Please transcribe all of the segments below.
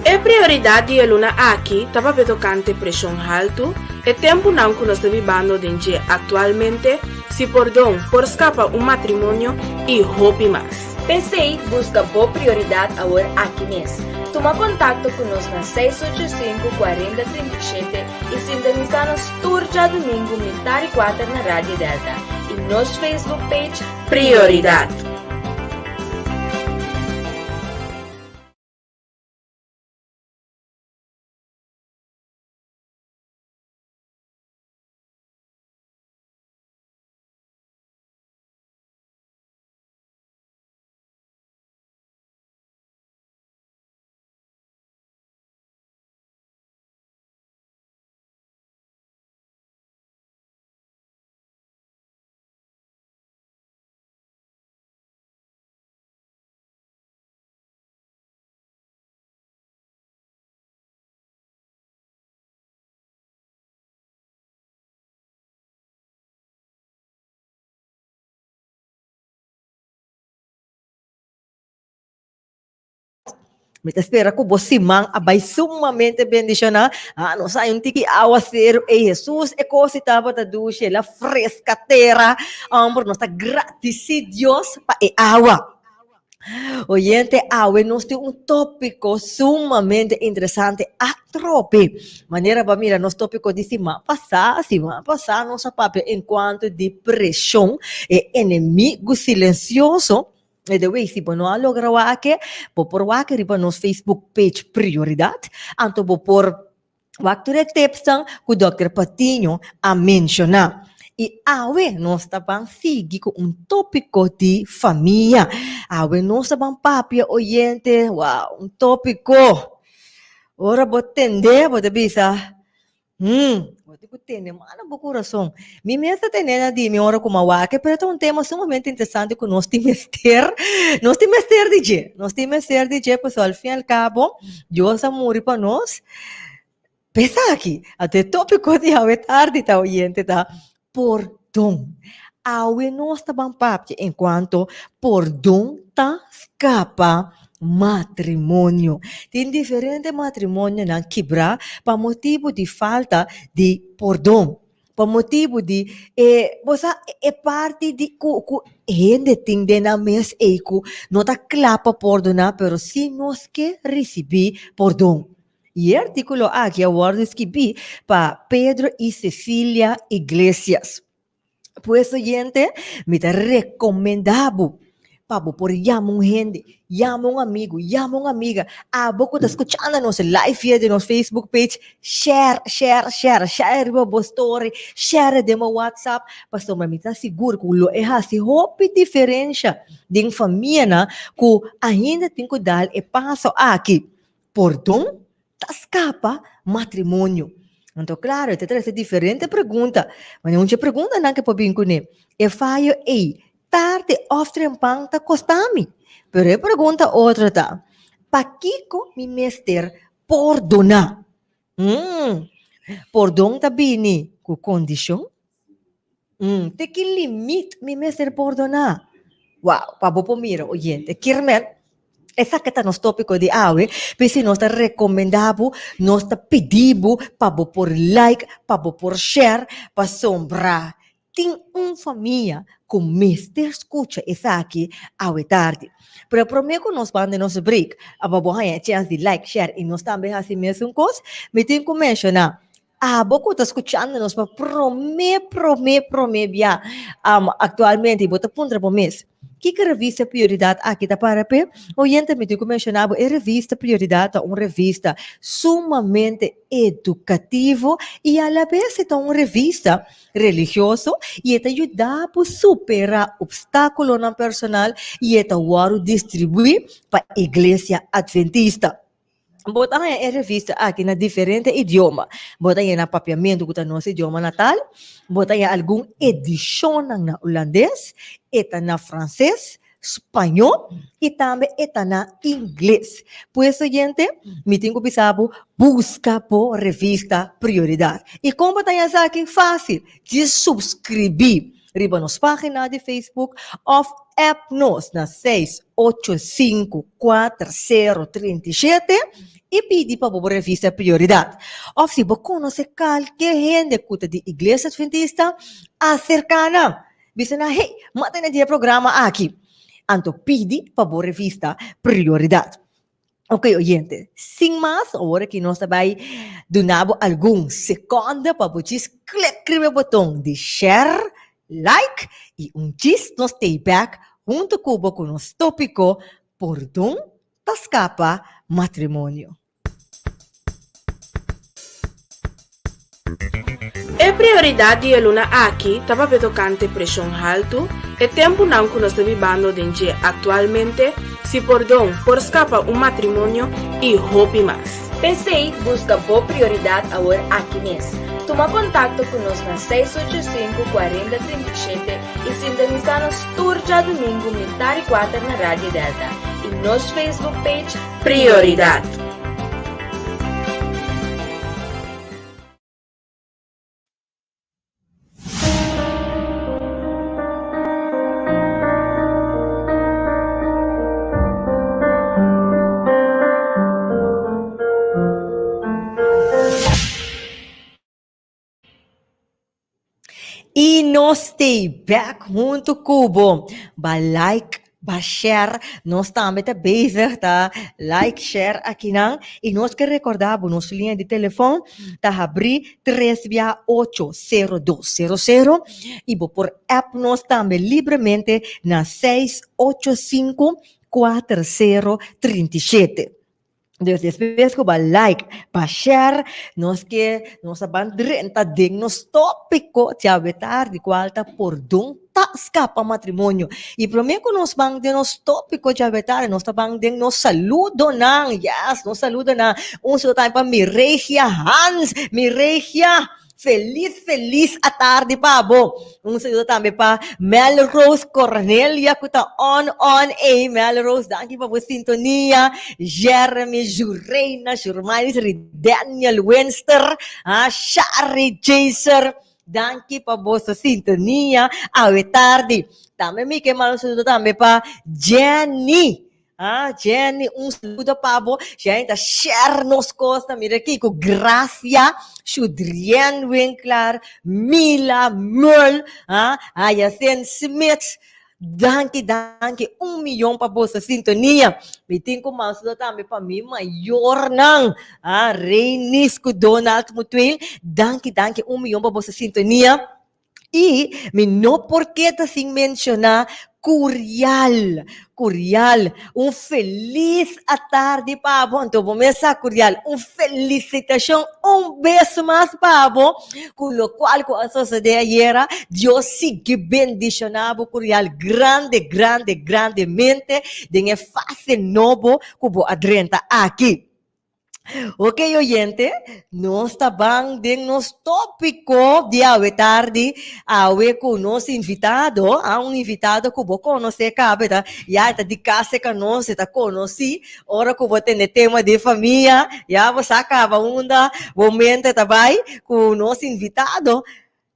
E prioridat di e luna aki ta papia tokante preshon haltu, e tempunan ku nos ta bibando den dje aktualmente, si pordon por skapa un matrimonio i hopi mas. P'esei, buska bo prioridat awor aki mes. Tuma kontakto ku nos na seis ocho sinku kuarenta 37 i sintonisá nos tur djadumingu mitar i kuater na Radio Delta i nos Facebook page Prioridat. Mi ta spera ku bo siman a bai sumamente bendishoná. Ah, nos hay un tiki awaseru. Ey, Hesus, e kos si tabata dushi, el a freska tera. Homber, nos ta gradisí Dios pa e awa. Oyente, awe nos tin un tópiko sumamente interesante atrobe. Manera bo a mira nos tópiko di siman pasá, siman pasá nos a papia enkuanto di preshon, e enemigu silensioso. By the way, si bo no a logra wak e, bo por wak riba nos Facebook page Prioridad, anto bo por wak tur e tipsnan ku Dòkter Patiño a menshoná. I awe nos ta ban sigui ku un tópiko di famia. Awe nos ta ban papia oyente, wow, un tópiko. Ora bo tende, bo ta bisa, Hmm, bo tin ku tene mas na bo kurason. Mi mes ta tene na di mi ora ku mi a wak, pero ta un tema sumamente interesante ku nos tin mester, nos tin mester di dje. Nos tin mester di dje pasobra al fin y al cabo Dios a muri pa nos. P'esaki, anto e tópiko di awe tardi ta oyente ta pordon. Awe nos ta ban papia enkuanto pordon ta skapa matrimonio. Tin diferente matrimonionan kibrá pa motibu di falta di pordon, pa motibu di e bo sa e parti di ku ku hende tin den nan mes ei ku no ta kla pa pordoná pero si nos ke risibí pordon. I e artíkulo aki a wòrdu skibí pa Pedro i Cecilia Iglesias. Pues oyente, mi ta rekomendá bo pa bo por yama un hende, yama un amigu, yama un amiga, abo ku ta skuchando nos live via di nos Facebook page, share, share, share, share riba bo story, share den bo WhatsApp, pasobra mi ta sigur ku lo e hasi hopi diferensha den famianan ku ainda tin ku dal e paso aki. Pordon ta skapa matrimonio. Anto klaro, e ta trese diferente pregunta. Ma un dje preguntanan ke por bin kuné, e fayo ei tardi òf trempan ta kosta mi? Pero e pregunta otro ta, pakiko mi mester pordoná? Mm, pordon ta bini ku kondishon? Mm, te ki limit mi mester pordoná? Wow, pa bo por mira, oyente, Kirmen, esaki ta nos tópiko di awe, p'esei nos ta rekomendá bo, nos ta pidi bo pa bo por like, pa bo por share, pasobra tin un famia ku mester skucha esaki awe tardi. Pero promé ku nos ban den nos break, pa bo haña e chèns di like, share i nos tambe hasi mesun kos, mi tin ku menshoná Abo ku ta skuchando nos pa promé, promé, promé bia aktualmente i bo ta puntra bo mes, Kiko revista Prioridat aki ta para p'e? Oyente, mi tin ku menshoná bo, e revista Prioridat ta un revista sumamente edukativo i alabes e ta un revista religioso i e ta yuda bo superá opstákulonan personal i e ta wòrdu distribuí pa Iglesia Adventista. Bo ta haña e revista aki na diferente idioma. Bo ta haña na papiamentu ku ta nos idioma natal, bo ta haña algun edishonnan na hulandes, e ta na franses, spañó i tambe e ta na ingles. Pues oyente, mi tin ku bisa bo, buska bo revista Prioridat. I kon bo ta haña esaki? Fásil, djis supskribí. riba nos página di Facebook òf app nos na 685 4037 i pidi pa bo revista Prioridat. Òf si bo konosé kalke hende ku ta di Iglesia Adventista, aserká nan. Bisa nan, Hey, m'a tene di e programa aki. Anto pidi pa bo revista Prioridat. Ok oyente, sin mas, awor aki nos ta bai duna bo algun sekonde pa bo djis klik riba e boton di share, like i un djis nos stay back hunto ku bo ku nos topiko Pordon ta skapa matrimonio. E prioridat di e luna aki ta papia tokante preshon haltu, e tempunan ku nos ta bibando den dje aktualmente, si pordon por skapa un matrimonio i hopi mas. P'esei, buska bo prioridat awor aki mes. Tuma kontakto ku nos na 685 40 37 i sintonisá nos tur djadumingu mitar i kuater na Radio Delta i nos Facebook page Prioridat. I nos stay back huntu ku bo. Ba like, ba share. Nos tambe ta bezig ta like, share akinan. I nos ke rekordá bo nos liña di telefòn ta habrí tres bia ocho sero dos sero sero i bo por app nos tambe libremente na seis ocho sinku kuater sero 37. Dus despues ku ba like, ba share, nos ke nos a ban drenta den nos tópiko djawe tardi kual ta pordon ta skapa matrimonio. I promé ku nos ban den nos tópiko djawe tardi nos ta ban den nos saludonan, yes, nos saludonan. Un saludo tambe pa Miregia Hans, Miregia! Felis felis atardi pa bo. Un saludo tambe pa Melrose Cornelia ku ta on on ey. Melrose danki pa bo sintonia. Jeremy, Jureina, Jurmainis, Ridaniel, Winster, ah, Shari, Jaser. Danki pa boso sintonia awe tardi. Tambe mi ke manda un saludo tambe pa Jenny. Ah, Jenny, un saludo pa bo. Jenny ta share nos cosnan. Mira aki cu Gracia, Shudrien Winklar, Mila, Merl, ah, Hyacinth Smith. Danki, danki, un miyon pa boso sintonia. Mi tin cu manda un saludo tambe pa mi mayornan, ah, Reinis cu Donald Mutueel. Danki, danki, un miyon pa boso sintonia. I mi no por keda sin menshoná Curial. Curial, un felis atardi pa bo. Anto bo mes sa, Curial, un felisitashon un bes mas pa bo ku lokual ku a sosodé ayera. Dios sigui bendishoná bo, Curial, grande, grande, grandemente den e fase nobo ku bo a drenta aki. Ok oyente, nos ta ban den nos tópiko di awe tardi, awe ku nos invitado, a un invitado ku bo konosé kaba, e ta ya e ta di kas serka nos, e ta konosí, ora ku bo tende tema di famia, ya bo sa kaba unda bo mente ta bai ku nos invitado.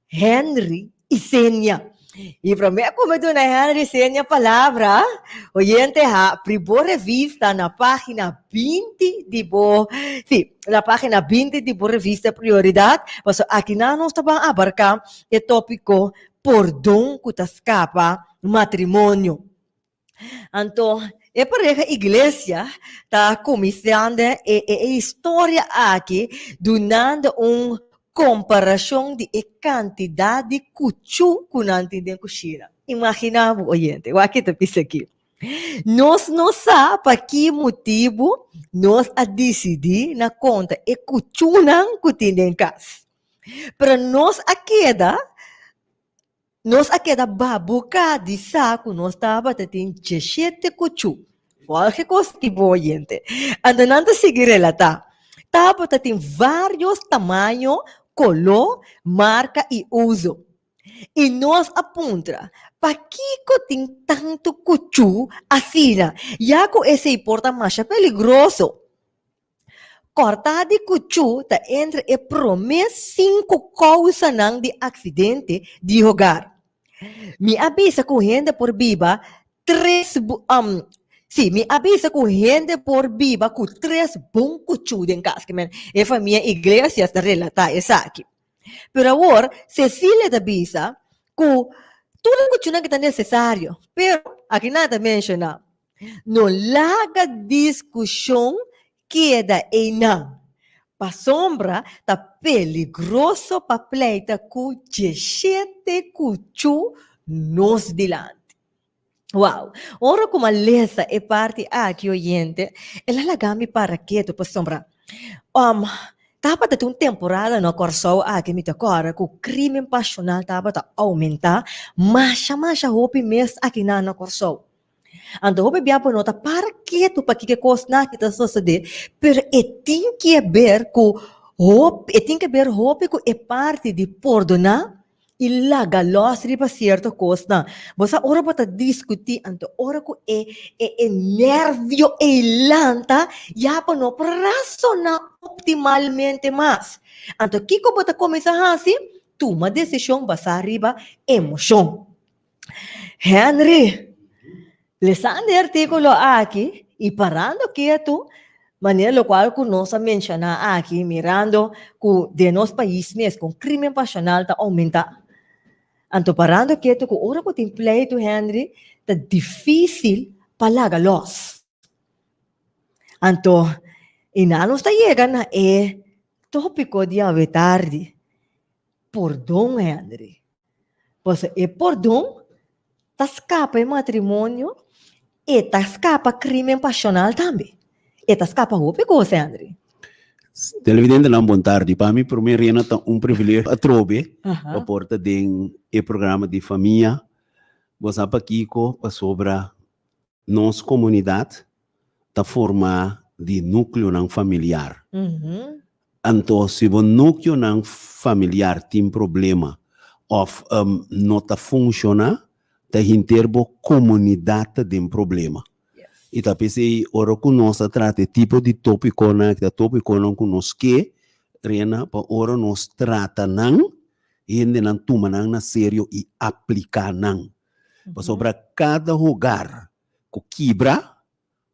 Henry Isenia. I promé ku mi duna Henry Isenia palabra, oyente habri bo revista na página 20 di bo, sí, na página 20 di bo revista Prioridat, pasobra akinan nos ta ban abarká e tópiko Pordon ku ta skapa matrimonio. Anto e pareha iglesia ta kuminsando e e historia aki dunando un komparashon di e kantidat di kuchú ku nan tin den kushina. Imaginá bo oyente, wak ke ta bisa aki. Nos no sa pa ki motibu nos a disidí na konta e kuchúnan ku tin den kas. Pero nos a keda Nos a keda babuká di sa ku nos tabata tin djeshete kuchú. Wòl ke kos ki bo oyente. Anto nan ta sigui relatá, Tabata tin vários tamaño, koló, marka i uso. I nos a puntra, Pakiko tin tantu kuchú asina, ya ku esei por ta masha peligroso? Kòrtá di kuchú ta entre e promé sinku kousanan di aksidente di hogar. Mi a bisa ku hende por biba tres um, sí, mi a bisa ku hende por biba ku tres bon kuchú den kas. Ke men e famia Iglesias ta relatá esaki. Pero awor Cecilia ta bisa ku tur e kuchúnan ke ta nesesario, pero aki nan ta menshoná, no laga diskushon keda einan, pasobra ta peligroso pa pleita ku djeshete kuchú nos dilanti. Wow! Ora ku mi a lesa e parti aki, oyente, el a laga mi para ketu pasobra tabata tin un temporada na Kòrsou aki mi ta kòrda ku krimen pashonal tabata oumentá masha masha hopi mes akinan na Kòrsou. Anto hopi bia bo no ta para ketu pa kiko e kosnan aki ta sosodé, pero e tin ke ber ku hopi, e tin ke ber hopi ku e parti di pordoná i laga lòs riba sierto kosnan. Bo sa ora bo ta diskutí, anto ora ku e e e nèrvio ei lanta, ya bo no por rasoná optimalmente mas. Anto kiko bo ta kuminsá hasi? Tuma desishon basá riba emoshon. Henry, lesando e artíkulo aki i parando ketu, manera lokual ku nos a menshoná aki, mirando ku den nos pais mes kon krimen pashonal ta oumentá. Anto parando ketu ku ora ku tin pleitu, Henry, ta difísil pa laga lòs. Anto, i nan nos ta yega na e tópiko di awe tardi, pordon, Henry. Pasobra e pordon ta skapa e matrimonio, e ta skapa krimen pashonal tambe. E ta skapa hopi kos, Henry. Televidentenan bon tardi. Pa mi prome Rena ta un privilegio atrobe pa por ta den e programa di famia. Bo sa pakiko? Pasobra nos komunidat ta formá di núkleonan familiar. Anto si bo núkleonan familiar tin problema òf no ta funshoná, ta hinter bo komunidat ta den problema. I ta p'esei ora ku nos ta trata e tipo di tópikonan aki, ta tópikonan ku nos ke rena pa ora nos trata nan, hendenan tuma nan na serio i apliká nan. Pasobra kada hogar ku kibra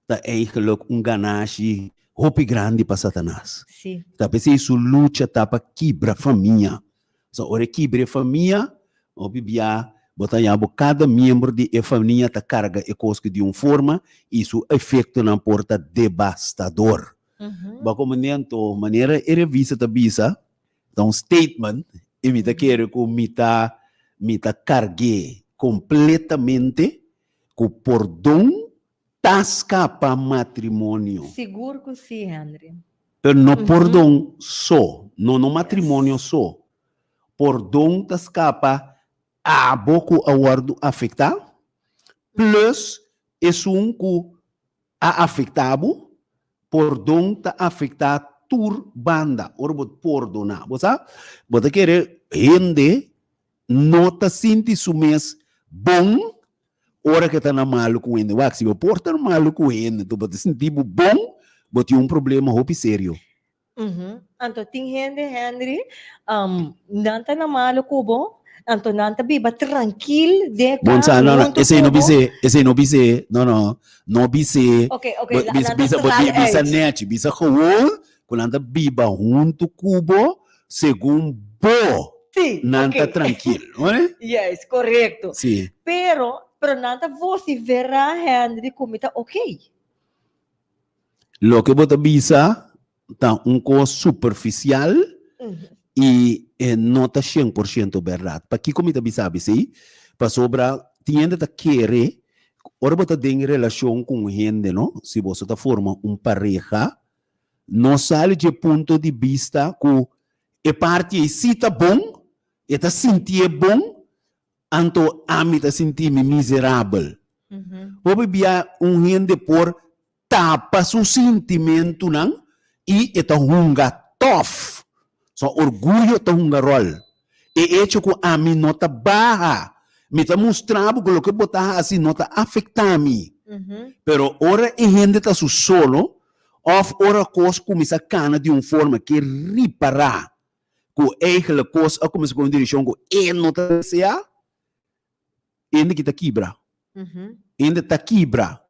ta eigenlijk un ganashi hopi grandi pa Satanas. Sí. Ta p'esei su lucha ta pa kibra famia. So ora e kibra e famia, hopi bia bo ta haña bo kada miembro di e famia ta karga e kos ku di un forma i su efektonan por ta debastador. Bo a komprendé anto manera e revista ta bisa Ta un statement y mi ta kere cu mi ta mi ta cargu'e completamente cu pordon ta scapa matrimonio. Sigur cu si, Henry. Pero no pordon so, no no matrimonio so. Pordon ta scapa abo cu a wordo afecta plus esun cu a afektá bo, pordon ta afektá tur banda ora bo pordoná. Bo sa, bo ta kere hende no ta sinti su mes bon ora ke ta na malu ku hende. Wak, si bo por ta na malu ku hende, bo ta sinti bo bon, bo tin un problema hopi serio. Anto tin hende, Henry, nan ta na malo ku bo, anto nan ta biba trankil den e Bon kas sa, no, no, huntu esei ku no bo. bis'é, esei no bis'é, no, no, no bis'é. Ok, ok, Bo la- bisa, nan ta bisa, bo sali bisa uit. nèchi, bisa gewoon ku nan ta biba huntu ku bo segun bo Sí, nan ta ok. trankil, no? Yes, korekto. Sí. Pero, pero nan ta vosiferá, Henry, ku mi ta ok. Loke bo ta bisa ta un kos superfisial i e no ta 100% bèrdat. Pakiko mi ta bisa esei? Pasobra tin hende ta kere ora bo ta den relashon ku un hende, no, si boso ta forma un pareha, no sali dje punto di bista ku e parti ei si ta bon, e ta sintié bon, Anto ami ta sinti mi miserabel. Hopi bia un hende por tapa su sintimentunan i e ta hunga tòf. So orguyo ta hunga ròl. E echo ku ami no ta baha, mi ta mustra bo ku loke bo ta hasi no ta afektá mi. Pero ora e hende ta su solo òf ora kos kuminsá kana di un forma ke ripará ku eigenlijk kos a kuminsá ku un direkshon ku e no ta deseá, Hende ki ta kibra. Hende ta kibra.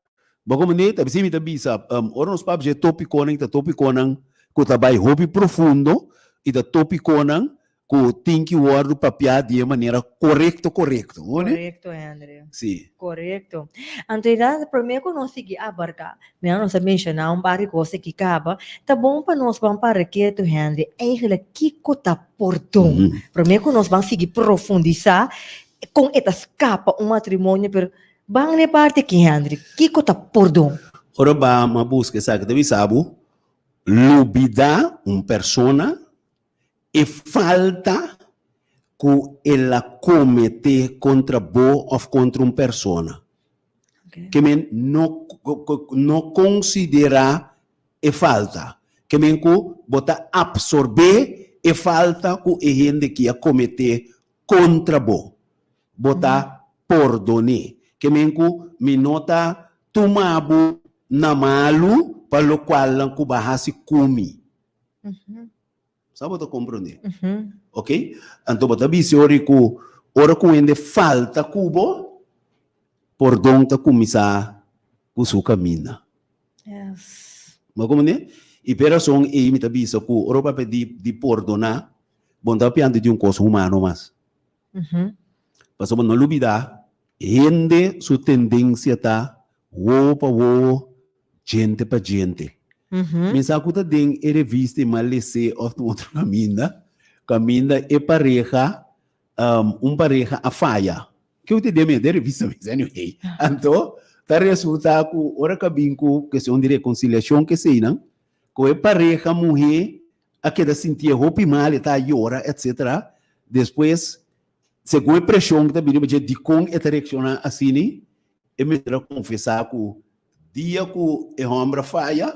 Bo komprendé? Ta bisei mi ta bisa, ora nos papia dje topikonan, ta topikonan ku ta bai hopi profundo i ta topikonan ku tin ki wòrdu papiá di e manera korekto korekto. Bo komprendé? Korekto, Henry. Si. Korekto. Anto e ta promé ku nos sigui abarká, mira nos a menshoná un par di kos aki kaba, ta bon pa nos ban para ketu, Henry, eigenlijk kiko ta pordon? Promé ku nos ban sigui profundisá Kon e ta skapa un matrimonio pero ban na e parti aki Hendrik, kiko ta pordon? Ora ba ma buska esaki ta bisa bo lubida un persona e falta ku el a komete kontra bo of kontra un persona. Ke men no no konsidera e falta. Ke men ku bo ta apsorbe e falta ku e hende ki a komete kontra bo. Bo ta pordon'é. Ke men ku mi no ta tuma bo na malu pa lokualnan ku bo a hasi ku mi. Sa bo ta komprondé? Oke? Anto bo ta bisa ora ku ora ku hende falta ku bo, pordon ta kuminsá ku su kaminda. Bo a komprondé? I p'e rason ei mi ta bisa ku ora bo papia di pordoná, Bo no ta papiando di un kos humano mas. Pasobra no lubida, hende su tendensia ta wowo pa wowo, djente pa djente. Mi sa ku ta den e revista i m'a les'é òf den otro kaminda, kaminda e pareha, un pareha a faya. Ke ku ta den mes? Den revista mes, anyway. Anto, ta resulta ku ora ku a bin ku kestion di rekonsiliashon keseinan, ku e pareha muhé a keda sintié hopi mal, e ta yora etc. Despues, segun e preshon ku ta bini pa dje dikon e ta reakshoná asini, e mester a konfesá ku dia ku e hòmber a faya,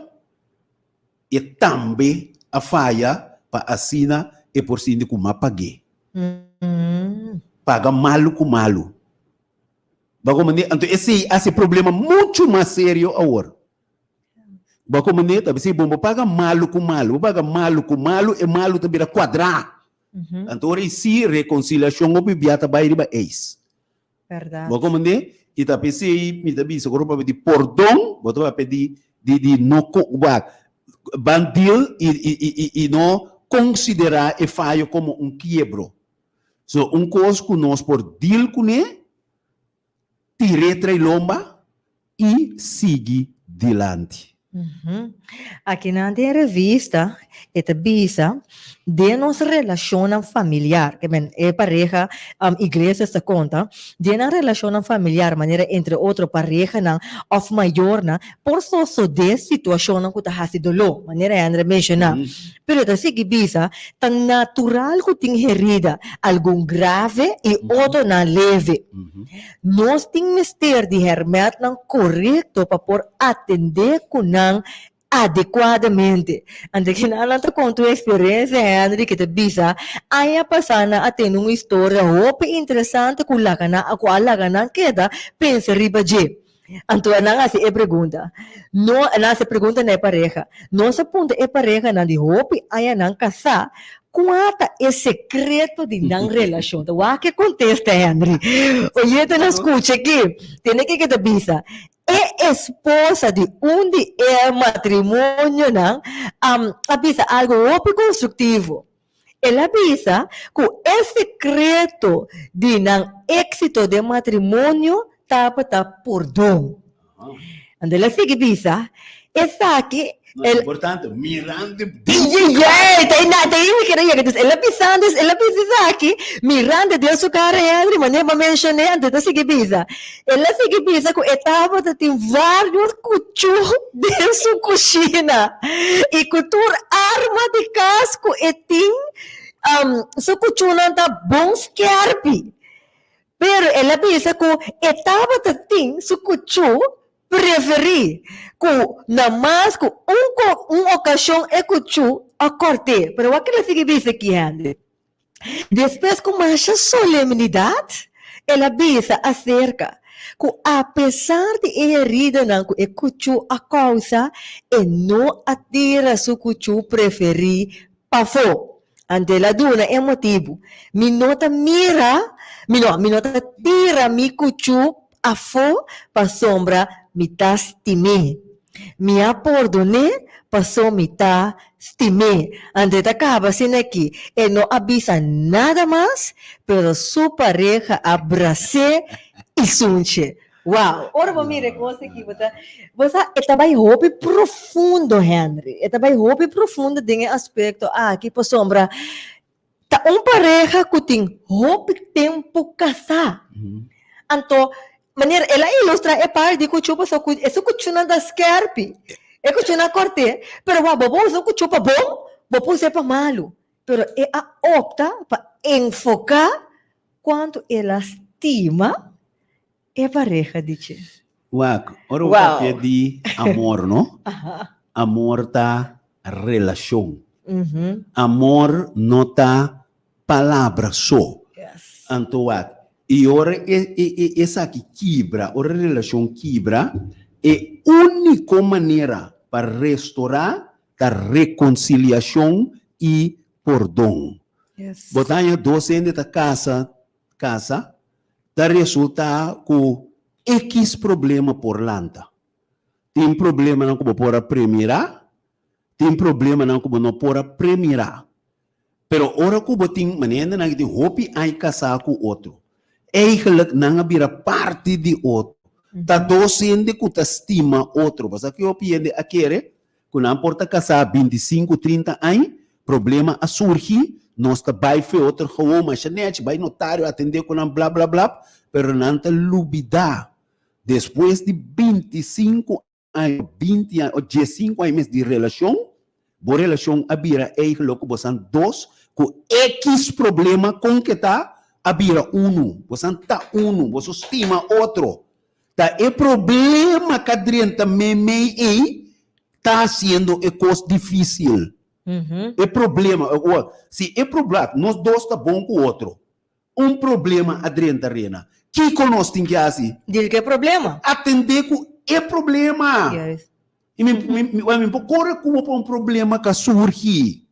e tambe a faya pa asina e por sinti ku m'a pag'é. Paga malu ku malu. Bo a komprendé? Anto esei hasi e problema muchu mas serio awor. Bo a komprendé? Ta bisa bon, bo paga malu ku malu, bo paga malu ku malu, e malu ta bira kuadrá. Anto ora ei sí rekonsiliashon hopi bia ta bai riba eis. Bèrdat. Bo a komprendé? I ta p'esei mi ta bisa ku ora bo papia di pordon, bo ta papia di di di no wak, ban deal i i i i no konsiderá e fayo komo un kiebro. So un kos ku nos por deal kuné Tir'é trai lomba i sigui dilanti. Akinan den revista e ta bisa den nos relashonnan familiar, ke men e pareha Iglesias ta konta, den nan relashonnan familiar manera entre otro parehanan òf mayornan por sosodé situashonnan ku ta hasi doló, manera Henry a menshoná. Pero e ta sigui bisa, Ta natural ku tin herida, algun grave i otronan leve. Nos tin mester di hèrmèntnan korekto pa por atendé ku nan adekuadamente. Anto kinan nan ta konta un eksperensia, Henry, ku ta bisa, Aña pasá nan a tene un historia hopi interesante ku laga nan ku a laga nan keda pensa riba dje. Anto nan hasi e pregunta. No, nan hasi e pregunta na e pareha. Nos a puntra e parehanan di hopi añanan kasá kua ta e sekreto di nan relashon. Ta wak e kontesta, Henry. Oyentenan skucha aki. Tende ke ke ta bisa. E esposa di un di e matrimonionan a bisa algu hopi konstruktivo. El a bisa ku e sekreto di nan éksito den matrimonio tabata pordon. Anto el a sigui bisa, Esaki No, el. importante, mirando den su cara. Yey, ta ei ta ei mi kere yega. Dus el a bisa antes, el a bisa esaki mirando den su cara, Henry, manera bo a menshoné, anto e ta sigui bisa. El a sigui bisa ku e tabata tin vários kuchú den su kushina i ku tur arma di kas ku e tin, su kuchúnan ta bon skèrpi. Pero el a bisa ku e tabata tin su kuchú preferí, ku na mas ku un un okashon e kuchú a kòrt'é. Pero wak el a sigui bisa aki, hende. Despues ku masha solemnidat, el a bisa aserka ku apesar di e heridanan ku e kuchú a kousa, e no a tira su kuchú preferí pafó. Anto el a duna e motibu, Mi no ta mira. Mi no, mi no ta tira mi kuchú afó pasobra mi ta stim'é. Mi a pordon'é paso mi ta stim'é. Anto e ta kaba asina aki, e no a bisa nada mas, pero su pareha a bras'é i sunch'é. Wow! Ora bo mira e kos aki, bo ta, bo sa, e ta bai hopi profundo, Henry. E ta bai hopi profundo den e aspekto aki, pasobra ta un pareha ku tin hopi tempu kasá. Anto, manera el a ilustrá e par di kuchú, pasobra ku esun kuchúnan ta skèrpi, e kuchúnan a kòrt'é, pero wak, bo por usa un kuchú pa bon, bo por us'é pa malu. Pero e a opta pa enfoká kuantu el a stima e pareha di dje. Wak, ora bo papia di amor, no? Amor ta relashon. Amor no ta palabra so. Anto wak, i ora esaki kibra, ora e relashon kibra, e úniko manera pa restorá ta rekonsiliashon i pordon. Bo ta haña dos hende ta kasa kasa, ta resultá ku ekis problema por lanta. Tin problemanan ku bo por a premirá, tin problemanan ku bo no por a premirá. Pero ora ku bo tin, manera hendenan ki tin hopi aña kasá ku otro, eigenlijk nan a bira parti di otro. Ta dos hende ku ta stima otro. Pasobra ki hopi hende a kere ku nan por ta kasá bintisinku, trinta aña, problema a surgi, nos ta bai fe otro gewoon masha nechi, bai notario atendé ku nan bla bla bla, pero nan ta lubidá despues di bintisinku aña, binti aña o diesinku aña mes di relashon, bo relashon a bira eigenlijk ku bosan dos ku ekis problema kon ke ta a bira unu, bosan ta unu, boso stima otro. Ta e problema ka drenta meimei ei ta hasiendo e kos difísil. E problema, si e probla, nos dos ta bon ku otro, un problema a drenta rena, kiko nos tin ke hasi? Deal ku e problema. Atendé ku e problema. I mi, mi, mi por kore ku bo pa un problema ka surgi.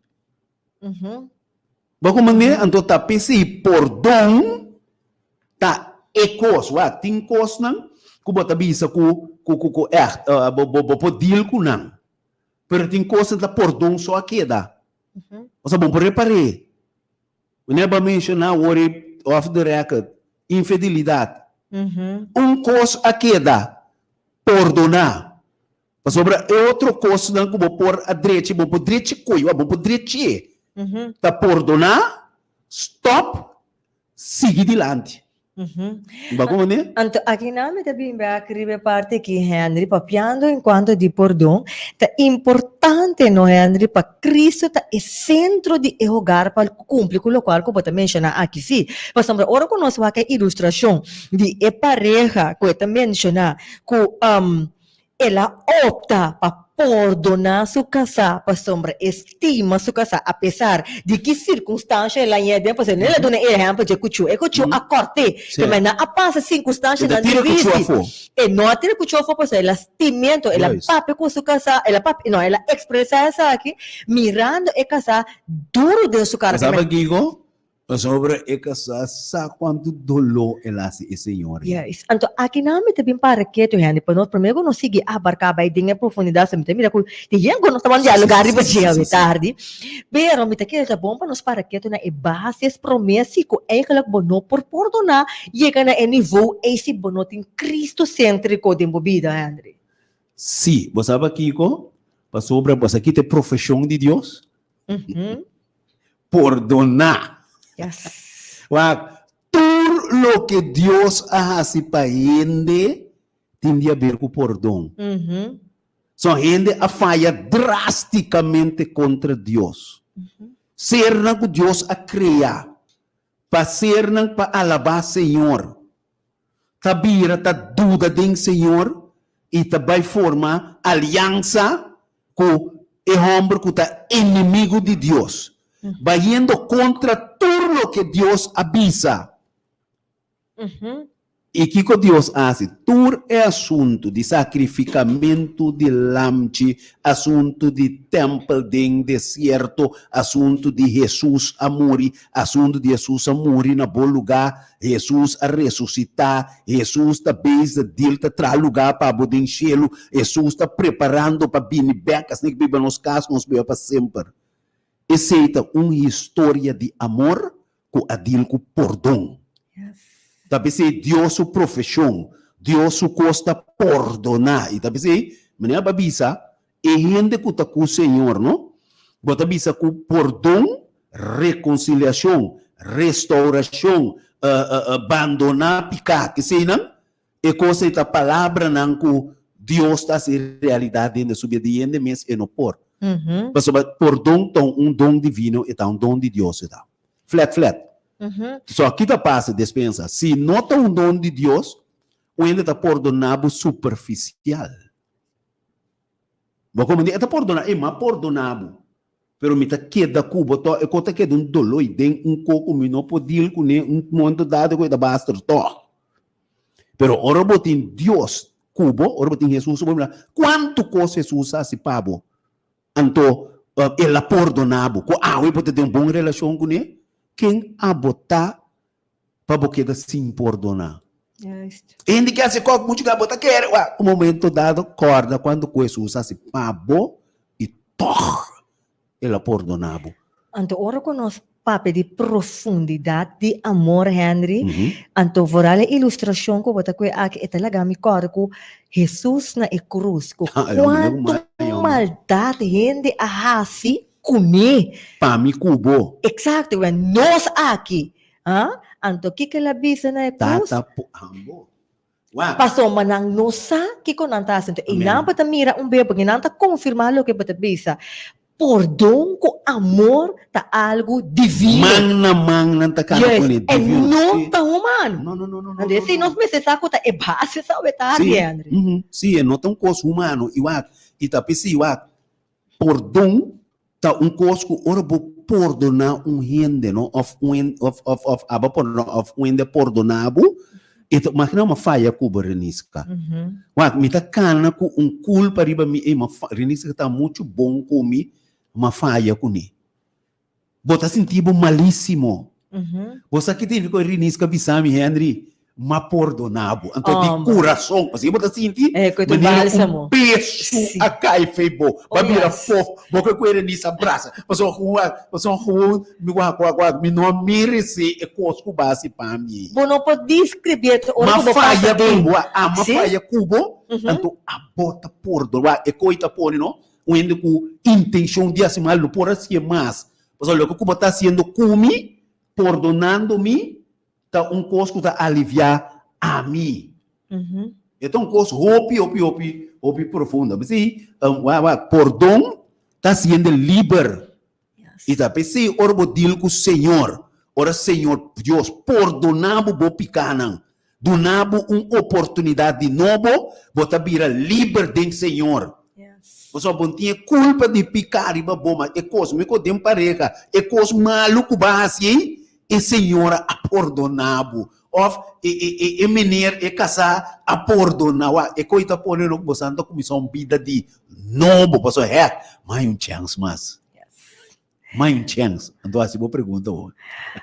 Bo ku manera anto ta p'esei pordon ta e kos. Wak, tin kosnan ku bo ta bisa ku ku ku ku ègt bo bo bo por deal ku nan. Pero tin kosnan ta pordon so a keda. Osea bo por repar'é. Manera bo a menshoná awor ei off the record, infidelidat. Un kos a keda, pordoná. Pasobra e otro kosnan ku bo por a drechi, bo por drechi koe, bo por drech'é. Ta pordoná, stòp, sigui dilanti. Bo a komprendé? Anto akinan mi ta bin bek riba e parti aki, Henry, papiando en kuanto di pordon, ta importante no, Henry, pa Cristo ta e sentro di e hogar pa kumpli ku lokual ku bo ta menshoná aki sí. Pasobra ora ku nos wak e ilustrashon di e pareha ku e ta menshoná ku El a opta pa pordoná su kasá pasobra e stima su kasá apesar di ki sirkunstansha el a ña den. Pasobra el a duna e ehèmpel dje kuchú. E kuchú a kòrt'é. Ke men nan a pasa sirkunstanshanan difísil. E no a tira e kuchú afó pasobra el a stim'é. Anto el a papia ku su kasá, el a papia, no, el a ekspresá esaki mirando e kasá duru den su kara. Bo sa pakiko? Pasobra e kasá sa kuantu doló el hasi e señor ei. Juist. Anto akinan mi ta bin para ketu, hende, pa nos promé ku nos sigui abarká bai den e profundidat, so mi ta mira ku tin hende ku nos ta wan dialogá riba dje awe tardi. Pero mi ta kere ta bon pa nos para ketu na e bases promé si ku eigenlijk bo no por pordoná yega na e nivou ei si bo no tin Cristo séntriko den bo bida, Henry. Sí. Bo sa pakiko? Pasobra bo sa kita e profeshon di Dios? Pordoná. Yes. Wak, tur loke Dios a hasi pa hende tin di haber ku pordon. So hende a faya drástikamente kontra Dios. Sernan ku Dios a krea pa sernan pa alabá Señor, ta bira ta duda den Señor i ta bai forma aliansa ku e hòmber ku ta enemigu di Dios, bayendo kontra tur loke Dios a bisa. I kiko Dios a hasi? Tur e asuntu di sakrifikamentu di lamchi, asuntu di tèmpel den desierto, asuntu di Hesus a muri, asuntu di Hesus a muri na bo lugá, Hesus a resusitá, Hesus ta bezig dil ta traha lugá pa bo den shelu, Hesus ta preparando pa bini bèk, asina ke biba nos kas, nos biba pa semper. Esei ta un historia di amor ku a dil ku pordon. Ta p'esei Dios su profeshon, Dios su kos ta pordoná. I ta p'esei, manera bo a bisa, e hende ku ta ku Señor, no? Bo ta bisa ku pordon, rekonsiliashon, restourashon, bandoná piká, keseinan, e kos ei ta palabranan ku Dios ta hasi realidat den su bida. Di hende mes e no por. Pasobra pordon ta un don divino, e ta un don di Dios e ta. Flat flat. So aki ta pasa despensa. Si no ta un don di Dios, un hende ta pordona bo superficial. Bo comprende? E ta pordona, e m'a pordona bo. Pero mi ta keda ku bo tòg. E ko ta keda un doló i den un ko ku mi no por deal kuné un momento dado ku e ta baster tòg. Pero ora bo tin Dios ku bo, ora bo tin Hesus ku bo, mira kuantu kos Hesus a hasi pa bo. Anto el a pordoná bo. Ku awe bo ta den un bon relashon kuné? Ken abo ta pa bo keda sin pordoná? Hende ke hasi kòk muchu ku abo ta kere. Wak, un momento dado kòrda kuantu ku Hesus hasi pa bo i tòg el a pordoná bo. Anto ora ku nos papia di profundidat di amor, Henry, anto vooral e ilustrashon ku bo ta kue aki, e ta laga mi kòrda ku Hesus na e krus, ku kuantu maldat hende a hasi kuné. Pa mi ku bo. Eksakto, nos aki. Anto kiko el a bisa na e krus? Tata, ambo. Wak. Pasobra nan no sa kiko nan ta hasi. Enton, einan bo ta mira un bes, pasobra nan ta konfirmá loke bo ta bisa. Pordon ku amor ta algu divino. Man na man nan ta kana kuné, Yes, e divino. no Sí. ta humano. No, no, no, no, no, Anto, no, esei no. nos mester sa ku ta e base sa awe ta Sí, Henry. Sí, e no ta un kos humano. I wak, i ta p'esei, wak, pordon Ta un kos ku ora bo pordoná un hende, no, òf un òf òf òf abo pordoná òf un hende pordoná bo, e ta imaginá mi a faya ku bo, Reniska. Wak, mi ta kana ku un kulpa riba mi, ey, mi a fa, Reniska ta muchu bon ku mi, mi a faya kuné. Bo ta sinti bo malísimo. Bo sa ki tin ku Riniska bisa mi, Henry, m'a pordoná bo. Anto di kurason, pasobra bo ta sinti manera un peso a kai fei bo. Bo a bira fof, bo ke ku e Rinisa brasa. Pasobra pasobra gewoon mi wak wak wak, mi no a meresé e kos ku bo a hasi pa mi. Bo no por deskribí e ora ku bo pasa den. M'a faya ku bo, a m'a faya ku bo, anto abo ta pordoná. E koi ta pone no, un hende ku intenshon di hasi mal no por hasié mas. Pasobra loke ku bo ta hasiendo ku mi, pordonando mi, ta un kos ku ta aliviá ami. E ta un kos hopi, hopi, hopi, hopi profundo. P'esei, wak, wak, pordon ta hasiendo liber. I ta p'esei ora bo deal ku Señor, ora Señor Dios pordoná bo bo pikánan, duna bo un oportunidat di nobo, bo ta bira liber den Señor. Pasobra bo no tin e kulpa di piká riba bo, ma e kos mi ku den pareha, e kos malu ku bo a hasi ei, e señora a pordoná bo. Òf e e e e meneer, e kasá a pordoná bo. E kos ta pone lo ku bo sa ta kuminsá un bida di nobo, pasobra hèk, mi hay un chèns mas. Mai un chèns. Anto hasi bo pregunta bo.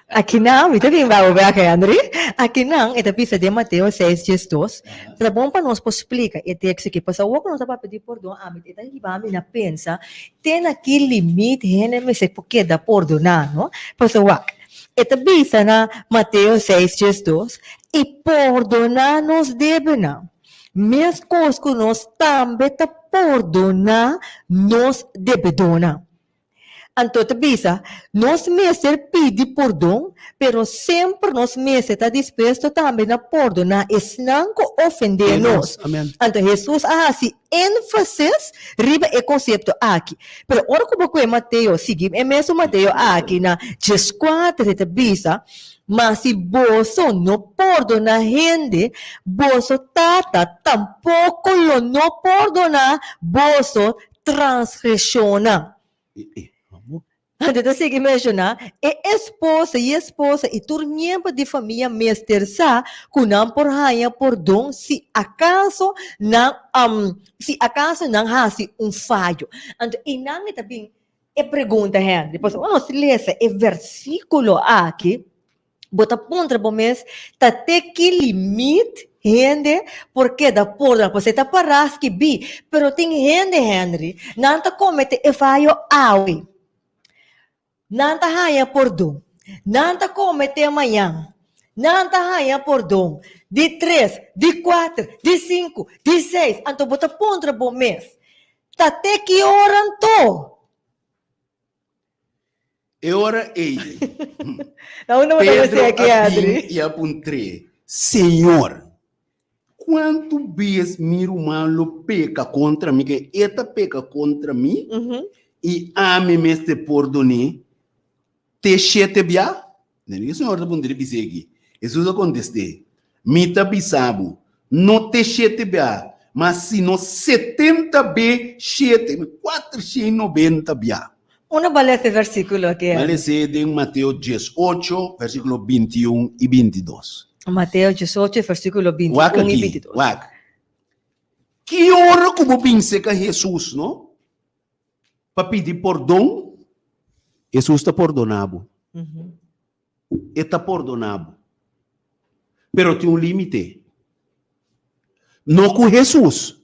Akinan, mi ta bin ba bo bek, Henry. Akinan e ta bisa den Mateo seis diesdos, Ta bon pa nos por splika e teksto aki, pasobra awor ku nos ta papia di pordon, ami e ta hiba mi na pensa te na ki limit hende mester por keda pordoná, no? Pasobra wak, e ta bisa na Mateo seis diesdos, I pordoná nos debenan, meskos ku nos tambe ta pordoná nos debedónan. Anto ta bisa, Nos mester pidi pordon, pero semper nos mester ta dispuesto tambe na pordoná esnan ku ofendé nos. Anto Hesus a hasi énfasis riba e konsepto aki. Pero ora ku bo kue Mateo, sigui e mesun Mateo aki na dieskuater, e ta bisa, Ma si boso no pordoná hende, boso Tata tampoko lo no pordoná boso transgresionnan. Anto ta sigui menshoná, E esposo i esposa i tur miembro di famia mester sa ku nan por haña pordon si akaso nan si akaso nan hasi un fayo. Anto einan e ta bin e pregunta, Henry, pasobra ora nos lesa e versíkulo aki, Bo ta puntra bo mes, ta te ki limit hende por keda pordona? Pues e ta pará skibí, pero tin hende, Henry, nan ta komete e fayo awe. Nan ta haña pordon. Nan ta komete mañan. Nan ta haña pordon. Di tres, di kuater, di sinku, di seis. Anto bo ta puntra bo mes, ta te ki ora anto? E ora ei, Na unda bo ta Pedro mester aki, a bin Adri? i a puntr'é, Señor, kuantu bes mi ruman lo peka kontra mi, ke e ta peka kontra mi, i ami mester pordon'é te shete bia? Nel ke Señor ta puntra i bis'é aki. Hesus a kontest'é, Mi ta bisa bo, no te shete bia, ma sino 70 be shete, 490 bia. Unda bo a lesa e versíkulo aki, Bo a Henry? les'é den Mateo 18, versíkulo 21 i 22. Mateo 18, versíkulo 21 Wak i aki, 22. wak. Ki ora ku bo bin serka Hesus, no? Pa pidi pordon, Hesus ta pordoná bo. E ta pordoná bo. Pero tin un límite. No ku Hesus,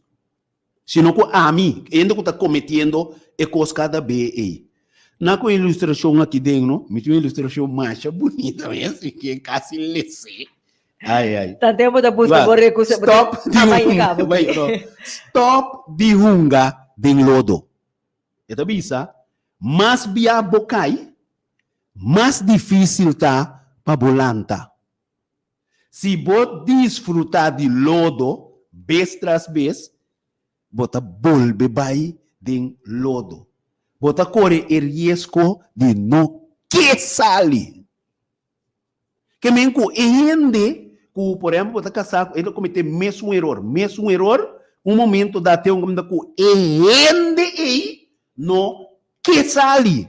sino ku ami, hende ku ta kometiendo e kos kada be ei. Na ku e ilustrashon aki den, no? Mi tin un ilustrashon masha bunita mes, mi ke kasi les'é. Ai, ai. Tan tempo ta busca bo recurso. Stop di hunga. Stop di hunga den lodo. E ta bisa, mas bia bo kai, mas difícil ta pa bo lanta. Si bo disfruta di lodo bes tras bes, bo ta bolbe bai den lodo. Bo ta kore e riesgo di no ke sali. Ke men ku e hende ku, por ehempel, bo ta kasá ku e ta kometé mesun eror, mesun eror, un momento da te un kaminda ku e hende ei no ke sali.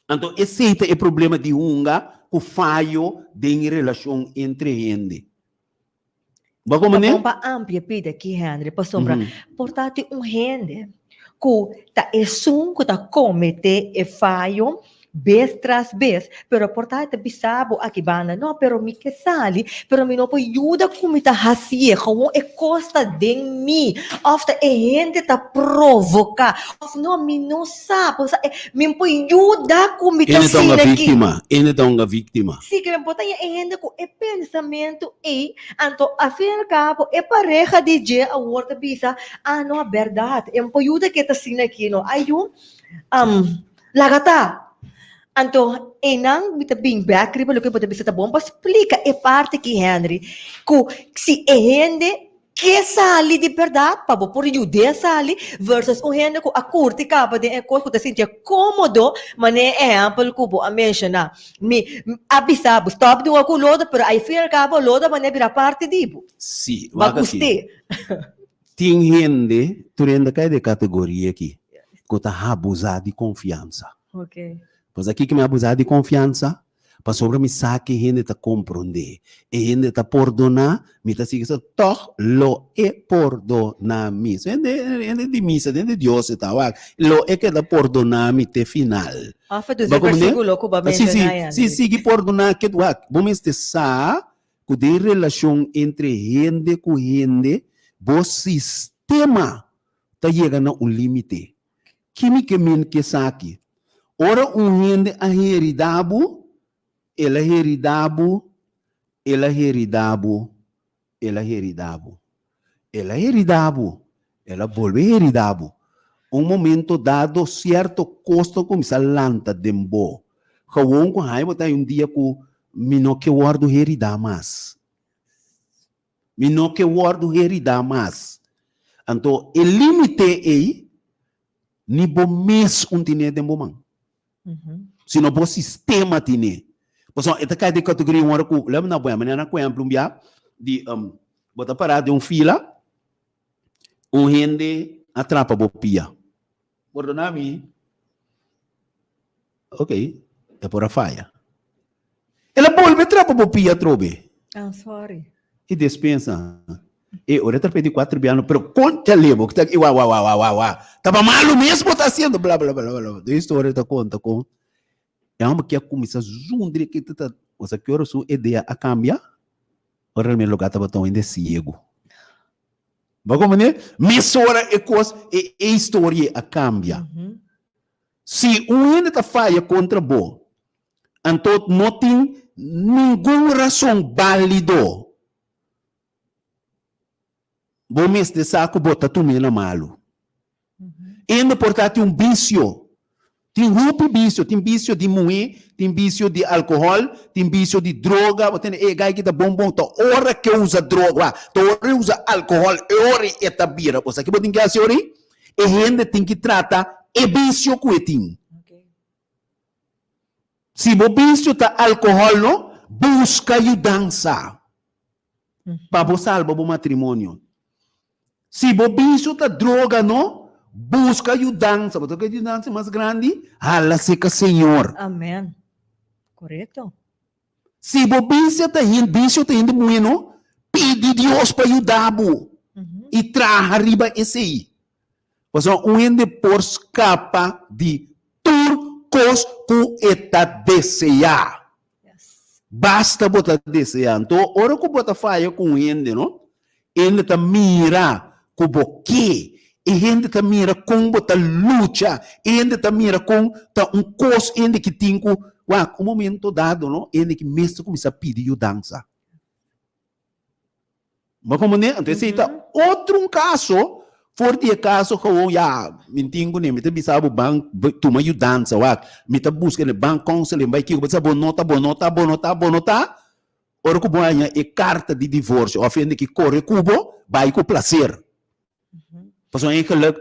Anto esei ta e problema di hunga ku fayo den e relashon entre hende. Bo a Ta komprendé? bon pa amplia pida aki, Henry, pasobra por ta tin un hende ku ta esun ku ta kometé e fayo bes tras bes, pero por ta e ta bisa bo aki banda, no, pero mi ke sali, pero mi no por yuda ku mi ta hasié, gewoon e kos ta den mi, òf ta e hende ta provoká, òf no, mi no sa, bo sa, mi por yuda ku mi ta Hende ta un asina aki. víktima, hende ta un víktima. Sí, ke men por ta e hende ku e pensamentu ei, anto al fin y al cabo e pareha di dje awor ta bisa, ah no, bèrdat, e por yuda ke ta asina aki no, ai yu, laga ta. Anto einan mi ta bin bèk riba loke bo ta bisa, ta bon pa splika e parti aki, Henry, ku si e hende Ke sali di bèrdat pa bo por yud'é sali versus un hende ku a kurti kaba den e kos ku ta sintié kómodo, manera e ehèmpel ku bo a menshoná. Mi a bisa bo stòp di wak ku lodo, pero al fin al kabo lodo a manera bira parti di bo. Sí, Bo a wak aki. gust'é. Tin hende, tur hende kai den e kategoria aki, ku ta habuzá di konfiansa. Pues aki ki mi habuzá di konfiansa? Pasobra mi sa ku e hende ta komprondé, e hende ta pordoná, mi ta sigui sa, tòg lo e pordoná mi. So hende, hende di misa, hende di Dios e ta wak, lo e keda pordoná mi te final. Òf e dus e versíkulo ku bo a menshoná ya. Si, si, sigui pordoná ke wak. Bo mester sa ku den relashon entre hende ku hende, bo sistema ta yega na un límite. Ki mi ke men ku esaki? Ora un hende a heridá bo, el a heridá bo, el a heridá bo, el a heridá bo. El a heridá bo, el a bolbe heridá bo. Un momento dado sierto kos ta kuminsá lanta den bo. Gewoon ku haña bo ta un dia ku mi no ke wòrdu heridá mas. Mi no ke wòrdu heridá mas. Anto e límite ei ni bo mes un tine den bo man, sino bo sistema tine. Pasobra e ta kai den kategoria un ora ku, lèp na bo manera ku ehèmpel un bia di bo ta pará den un fila, un hende a trapa bo pia. Pordona mi. Ok, e por a faya. El a bolbe trapa bo pia atrobe. I'm sorry. E despensa. E ora e trap'é di kuater biano, pero koncha lebo, ki ta aki, wa, wa, wa, wa, wa, wa. Taba malu mes bo ta hasiendo, bla, bla, bla, bla. De historia ta konta kon e homber ki a kuminsá zundri ki ta ta, osea ki ora su idea a kambia, ora realmente loke a tabata un hende siegu. Bo komprendé? Mesora e kos, e e historia a kambia. Si un hende ta faya kontra bo, anto no tin ningun rason bálido. Bo mester sa ku bo ta tum'é na malu. Hende por ta tin un bisio. Tin hopi bisio. Tin bisio di muhé, tin bisio di alkohòl, tin bisio di droga. Bo tende e gai ki ta bon bon ta ora ke usa droga, ta ora e usa alkohòl, e ora e ta bira. Bo sa ke bo tin ke hasi ora ei? E hende tin ki trata e bisio ku e tin. Si bo bisio ta alkohòl no, buska yudansa pa bo salba bo matrimonio. Si bo bisio ta droga no, buska yudansa. Bo ta ke yudansa mas grandi? Hala seka Señor. Amen. Korekto. Si bo bisio ta hin, bisio ta hende muhé no, pidi Dios pa yuda bo i traha riba esei. Pasobra un hende por skapa di tur kos ku e ta deseá. Basta bo ta deseá. Anto, ora ku bo ta faya ku un hende, no, hende ta mira ku bo ke, e hende ta mira kon bo ta lucha, e hende ta mira kon ta un kos hende ki tin ku, wak, un momento dado, no, hende ki mester kuminsá pidi yudansa. Bo a comprende? Anto esei ta otro un caso for di e caso gewoon ya mi tin cu ne mi ta bisa bo ban tuma yudansa wak mi ta busca ne ban counseling bai kico bo no ta bo no ta bo no ta bo no ta ora cu bo haña e carta di divorcio of hende ki core cu bo bai cu placer. Pasobra eigenlijk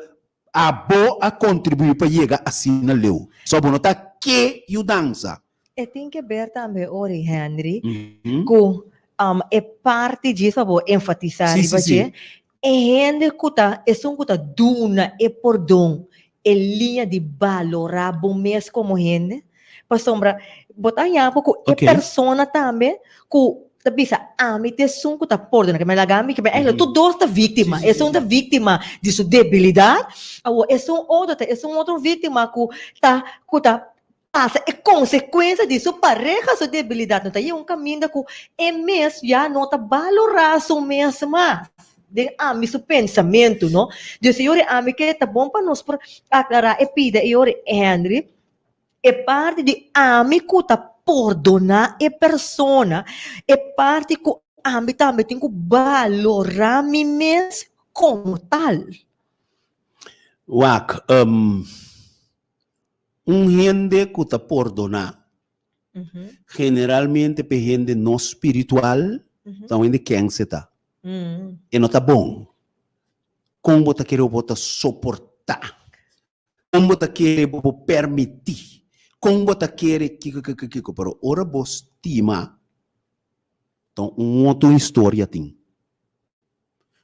abo a contribui pa yega asina leu. So bo no ta ke yudansa. E tin ke ber tambe ori Henry ku e parti djis pa bo enfatisa riba dje, e hende ku ta esun ku ta duna e pordon e liña di balorá bo mes komo hende, pasobra bo ta haña bo ku e persona tambe ku ta bisa ami ta esun ku ta pordona, ke mi laga mi, ke mi eigenlijk tur dos ta víktima, esun ta víktima di su debilidat, awor esun otro ta esun otro víktima ku ta ku ta pasa e konsekuensia di su pareha su debilidat, no ta yega un kaminda ku e mes ya no ta balorá su mes mas den ami su pensamentu no. Dus e ora ami ke ta bon pa nos por aklará e pida e ora Henry, e parti di ami ku ta pordoná e persona, e parti ku ami tambe tin ku balorá mi mes komo tal. Wak, Un hende ku ta pordoná, generalmente p'e hende no spiritual, ta un hende kense ta. E no ta bon. Kon bo ta kere bo ta soportá? Kon bo ta kere bo por permití? Kon bo ta kere kiko, kiko, kiko? Pero ora bo stima, ta un otro historia tin.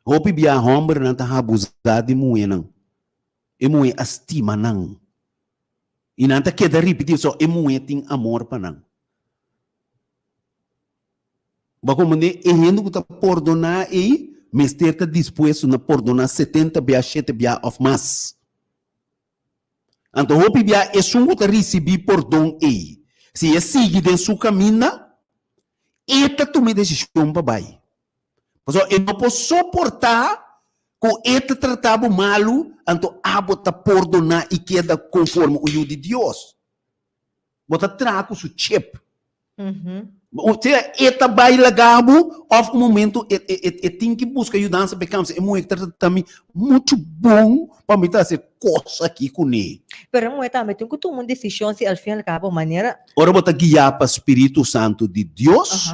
Hopi bia hòmbernan ta habuzá di muhénan. E muhé a stima nan. I nan ta keda ripití so e muhé tin amor pa nan. Bo a komprendé? E hende ku ta pordoná ei mester ta dispuesto na pordoná setenta bia, shete bia òf mas. Anto hopi bia esun ku ta risibí pordon ei, si e sigui den su kaminda, e ta tuma e desishon pa bai. Pasobra e no por soportá ku e ta tratá bo malu, anto abo ta pordoná i keda konforme un yu di Dios. Bo ta traha ku su chip. Sea e ta bai laga bo òf un momento e e tin ki buska yudansa pa e kambia. E muhé ta trata mi muchu bon pa mi ta hasi e kos aki kuné. Pero e muhé tambe tin ku tuma un desishon si al fin al kabo manera. Ora bo ta guiá pa spiritu santu di Dios,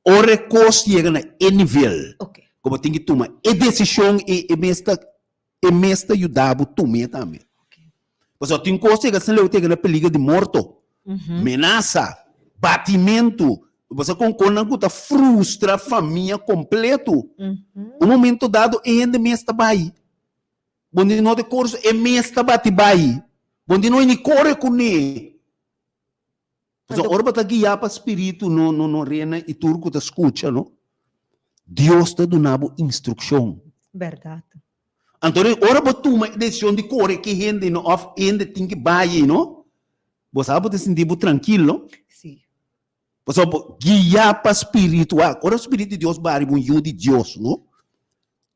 Ora e kos yega na e nivel ku bo tin ki tuma e desishon i e mes ta e mes ta yuda bo tum'é tambe. Pasobra tin kos yega asina leu ta yega na peliger di morto, menasa, batimentu, bo sa kon konnan ku ta frustra famia kompleto. Un momento dado e hende mes ta bai. Bo di no ta e kore e mes ta bati bai. Bo di no e ni kore kuné. Pasobra ora bo ta guiá pa spiritu no no no rena i tur ku ta skucha no. Dios ta duna bo instrukshon. Bèrdat. Anto ora bo tuma e desishon di kore ki hende no òf hende tin ki bai no, bo sa bo ta sinti bo trankil no. Sí. Pasobra bo guiá pa spiritu. Wak, ora spiritu di Dios baha riba un yu di Dios no,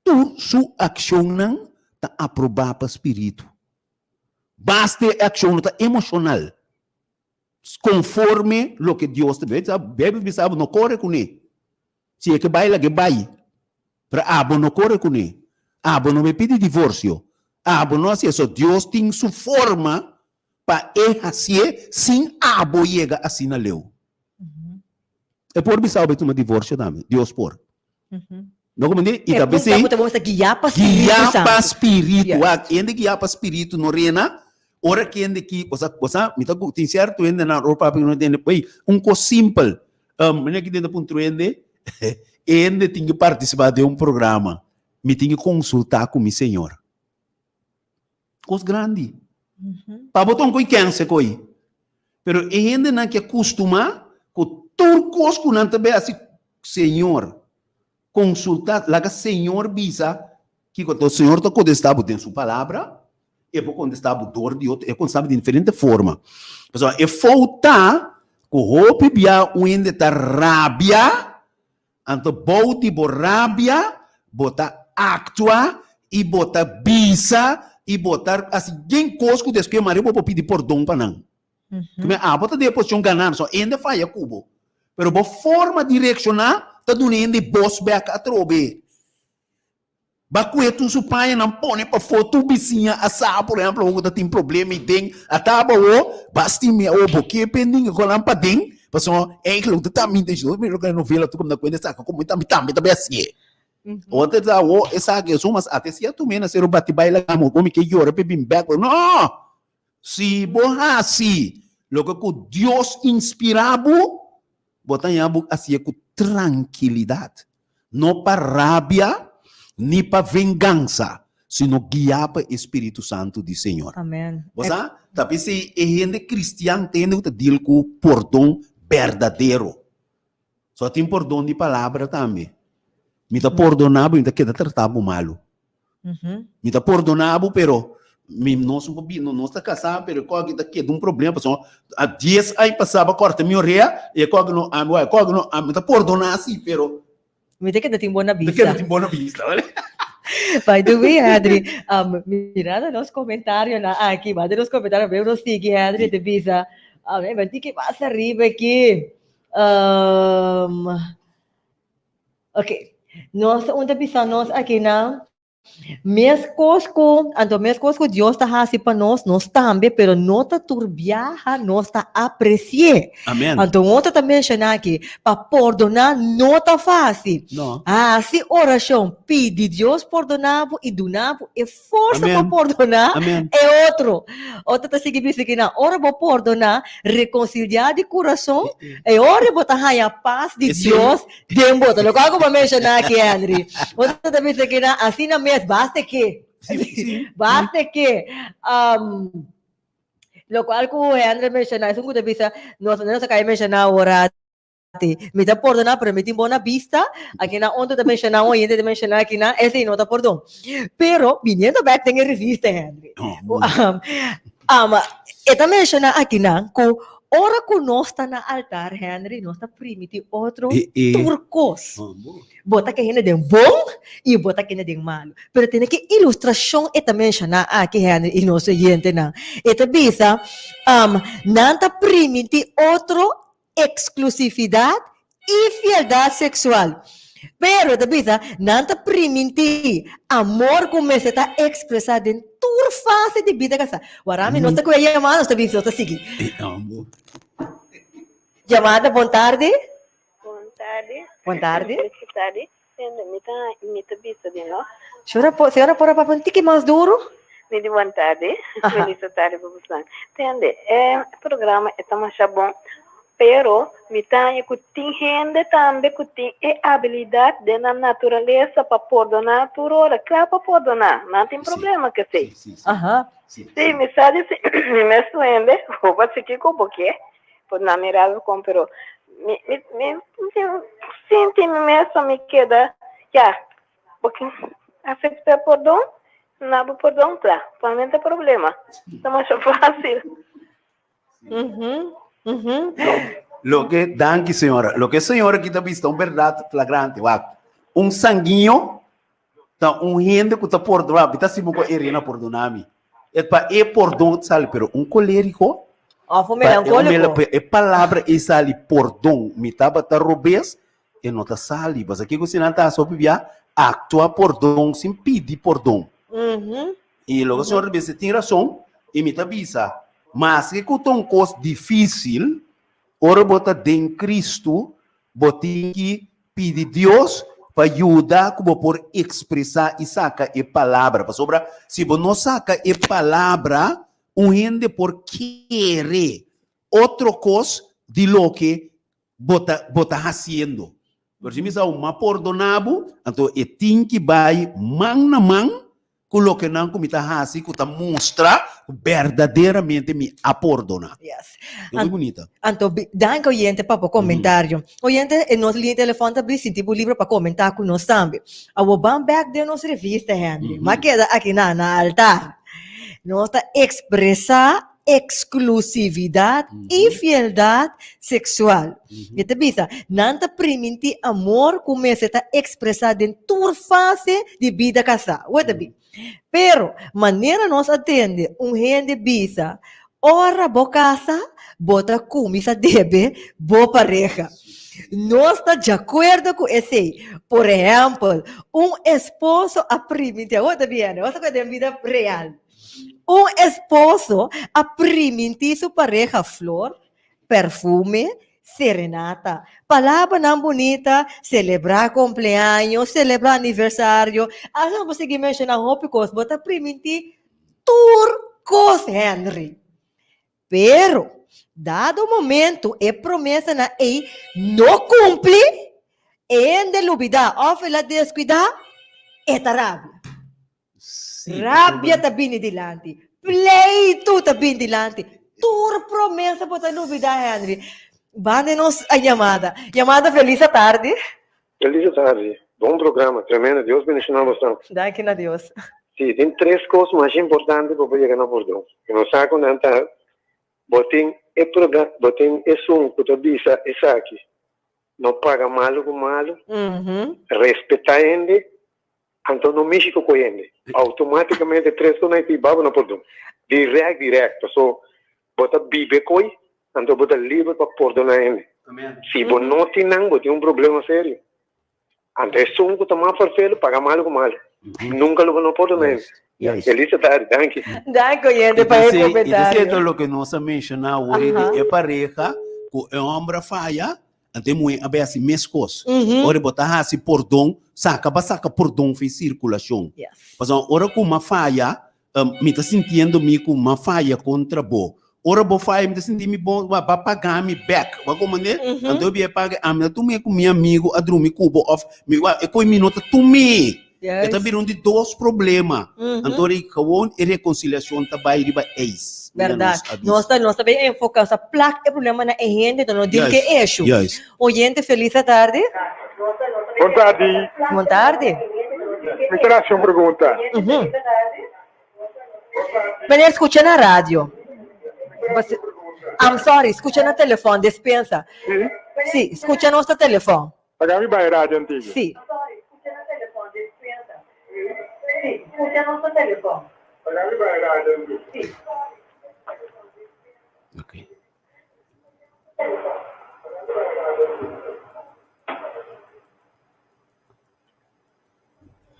tur su akshonnan ta aprobá pa spiritu. Basta e akshon no ta emoshonal. Konforme loke Dios ta bisa. Beibel bisa abo no kore kuné. Si e ke bai lag'é bai. Pero abo no kore kuné. Abo no bai pidi divorsio. Abo no hasi eso. Dios tin su forma pa e hasié sin abo yega asina leu. E por bisa abo bai tuma divorsio tambe. Dios por. No comprende? I E ta punta p'esei ku ta bon ta guiá pa Spiritu guiá Santu. pa spiritu. Yes. Wak, hende guiá pa spiritu no rena. Ora kende ki, bo sa, bo sa, mi ta gu, tin sierto hendenan ora papia ku no tende, wey, un kos simpel. Um, mi aki den ta puntra hende, e hende tin ke partisipá den un programa, mi tin ke konsultá ku mi señor. Kos grandi. Pa bo ta un koi kense koi. Pero e hendenan ke kustumá ku tur kos ku nan ta bai hasi, Señor, konsultá, laga Señor bisa kiko. Enton Señor ta kontestá bo den su palabra, e por kontestá bo dor di otro, e kontestá bo di diferente forma. Pasobra e fout ta ku hopi bia un hende ta rabia Anto bou di bo rabia bo ta actua y bo ta bisa y bo ta haci gen cos cu despues mari bo por pidi pordon pa nan. Cu abo ta den e posicion gana so hende faya cu bo. Pero bo forma di reacciona ta duna hende bos bek atrobe. Ba kue tur su pañanan pone pafó tur bisiña a sa por ehemplo awo ku ta tin problema i den a taba awo ba stima awo bo ke pending ku nan paden pasobra eigenlijk ta mi intenshon mi loke novela tur ku mi ta saka komo mi tambe ta bai hasié awo ta ta awo esaki esun mas ate si a tum'é na sero bati bai laga mi mi ke yora p'e bin bèk no si bo hasi loke ku Dios inspirá bo Bo ta haña bo hasié ku trankilidat, no pa rabia ni pa vengansa, sino guiá pa e spiritu santu di Señor. Amen. Bo sa? Ta p'esei e hende kristian ta hende ku ta deal ku pordon berdadero. So tin pordon di palabra tambe. Mi ta pordoná bo, mi ta keda tratá bo malu. Mi ta pordoná bo, pero mi nos un pobi, no, nos ta kasá, pero e kòke ta keda un problema, pasobra a dies aña pasá bo a kòrta mi orea, i e kòke no, ami wak, e kòke no, ami ta pordoná si, pero Mi ta keda tin bona mi ta bista. keda tin bona bista, bale? By the way, Henry, um, mira na nos comentarionan aki, manda nos comentario, veo nos sigui, Henry, te bisa, a ver, ti ke pasa riba aki? Um, Ok, nos un ta bisa nos aki na meskos ku, anto meskos ku Dios ta hasi pa nos, nos tambe, pero no ta tur biaha nos ta apresi'é. Amen. Anto un otro ta menshoná aki, pa pordoná no ta fásil. No. Hasi orashon, pidi Dios pordoná bo i duna bo e forsa pa Amen. pordoná Amen. e otro. Otro ta sigui bisa aki na, ora bo pordoná, rekonsiliá di kurason, e ora bo ta haña pas di Esei. Dios den bo. Ta loke ku bo a menshoná aki, Henry. Otro ta bisa aki na, asina mes, basta ke. Sí, sí. Basta ke. Um, lokual ku Henry a menshoná, esun ku ta bisa, nos, nos a kaba di menshoná ora Ti, mi ta pordoná, pero mi tin bona bista. Aki na otro ta menshoná, un oyente ta menshoná aki na, esei no ta pordon. Pero, biniendo bek den e revista, Henry, Oh, um, um, e ta menshoná aki na ku ora ku nos ta na altar, Henry, nos ta primiti otro E, e. tur kos. Oh, bo. Bo ta kende den bon i bo ta kende den malu. Pero tene ki ilustrashon e ta menshoná aki, Henry, i nos oyentenan. E ta bisa, um, nan ta primiti otro eksklusividat i fieldat seksual. Pero e ta bisa, nan ta primintí amor ku mester ta ekspresá den tur fase di bida kasá. Wara mi nos ta kuya yamada, nos ta bisa, nos ta sigui. Yamada, bon tardi. Bon tardi. Bon tardi. Bon tardi. Tende, mi ta, mi ta bisa di no. Señora por, señora por a papia un tiki mas duro? Mi di bon tardi. Aha. Feliz tardi pa bosan. Tende, e programa e ta masha bon, pero mi ta haña ku tin hende tambe ku tin e abilidat den nan naturalesa pa pordoná tur ora. Kla pa pordoná, nan tin problema ku esei. Sí, sí, sí. Aha. Sí, Sí, mi sa di si mi mes hende, bo por hasi kiko bo ke. Por na mi rabia kon pero mi mi mi sinti mi mes pa mi keda ya bo kin asepta pordon na bo pordon kla pa mi ta problema ta masha fasil. Loke danki señora loke señora aki ta bisa ta un berdad flagrante wak un sanguiño Ta un hende ku ta pordoná, mi ta simu ku e rena pordoná mi. E pa e pordon ta sali, pero un kolériko, Òf un pa e melankóliko. pa e palabra ei sali pordon, mi tabata robes, e no ta sali. Pasobra kiko si nan ta hasi hopi bia? Aktua pordon sin pidi pordon. I loke señor ta bisa, e tin rason, i mi ta bisa, maske ku ta un kos difísil, ora bo ta den Kristu, Bo tin ki pidi Dios pa yuda ku bo por ekspresá i saka e palabra. Pasobra si bo no saka e palabra, un hende por kere otro kos di loke bo ta bo ta hasiendo. Pero si mi sa bo a pordoná bo, anto e tin ki bai man na man ku lokenan ku mi ta hasi ku ta mustra ku berdaderamente mi a pordoná. Yes. Ta muy bunita. Anto, danki oyente pa bo komentario. Oyente, e nos liña di telefòn ta bli, sinti bo libre pa komentá ku nos tambe. Awor ban bèk den nos revista, Henry. M'a keda aki na na altar. Nos ta ekspresá eksklusividat i fieldat seksual. E ta bisa, nan ta primintí amor ku mester ta ekspresá den tur fase di bida kasá. Wak ta bin. Pero, manera nos a tende un hende bisa, Ora bo kasa, bo ta kuminsá debe bo pareha. Nos ta djakuerdo ku esei. Por ehèmpel, un esposo a primintí, awor ta biene, bo ta kue den bida real. Un esposo a primintí su pareha flor, perfume, serenata, palabranan bunita, selebrá kompleaños, selebrá aniversario, asina bo sigui menshoná hopi kos, bo ta primintí tur kos, Henry. Pero, dado momento e promesanan ei no kumpli, e hende lubidá òf el a deskuidá, e ta rabia. Rabia ta bini dilanti, pleitu ta bini dilanti, tur promesa bo ta lubida Henry. Banda nos a yamada. Yamada felis atardi. Felis atardi. Bon programa, tremendo. Dios bendiciona boso. Danki na Dios. Si, tin tres cos masha importante pa bo yega na pordon. Y nos sa cu nan ta, bo tin e proga, bo tin esun cu ta bisa esaki, no paga malo cu malo, respeta hende Anto no mishi ku koyende. Automaticamente tres ku nan ti babo na pordon. Direct direct paso bo ta bibe koy anto bo ta liber pa pordona hende. Si bo no tin nan bo tin un problema serio. Anto esun ku ta mas farfelo paga malu ku malu. Nunka lo bo no pordona hende. Feliz tardi, danki. Danki oyente pa e komentario. I ta loke nos a menshoná awor di e pareha ku e homber a faya Anto e muhé a bai hasi meskos. Ora bo ta hasi pordon, saka ba saka pordon for e sirkulashon. Pasobra ora ku m'a faya, mi ta sintiendo mi ku m'a faya kontra bo. Ora bo faya mi ta sinti mi bon, ba paga mi bèk. Bo a komprendé? Anto e bia paga, ami ta tum'é ku mi amigu a drumi ku bo òf mi e koe mi no ta tum'é. E ta bira un di dos problema. Anto ri gewoon e reconciliacion ta bai riba eis. Mira Berdad. nos a bisa. Nos ta nos ta bay enfoca, nos ta plak e problema na e hende, enton no deal Juist, ke issue. juist. Oyente, feliz atardi. Bon tardi. Bon tardi. Mi quier haci un pregunta. Ujú. Meneer, scucha na radio. Basi- I'm sorry, scucha na telefon, despensa. Sí? Sí, scucha nos na telefon. Paga mi bai radio antigo. Sí. Okay.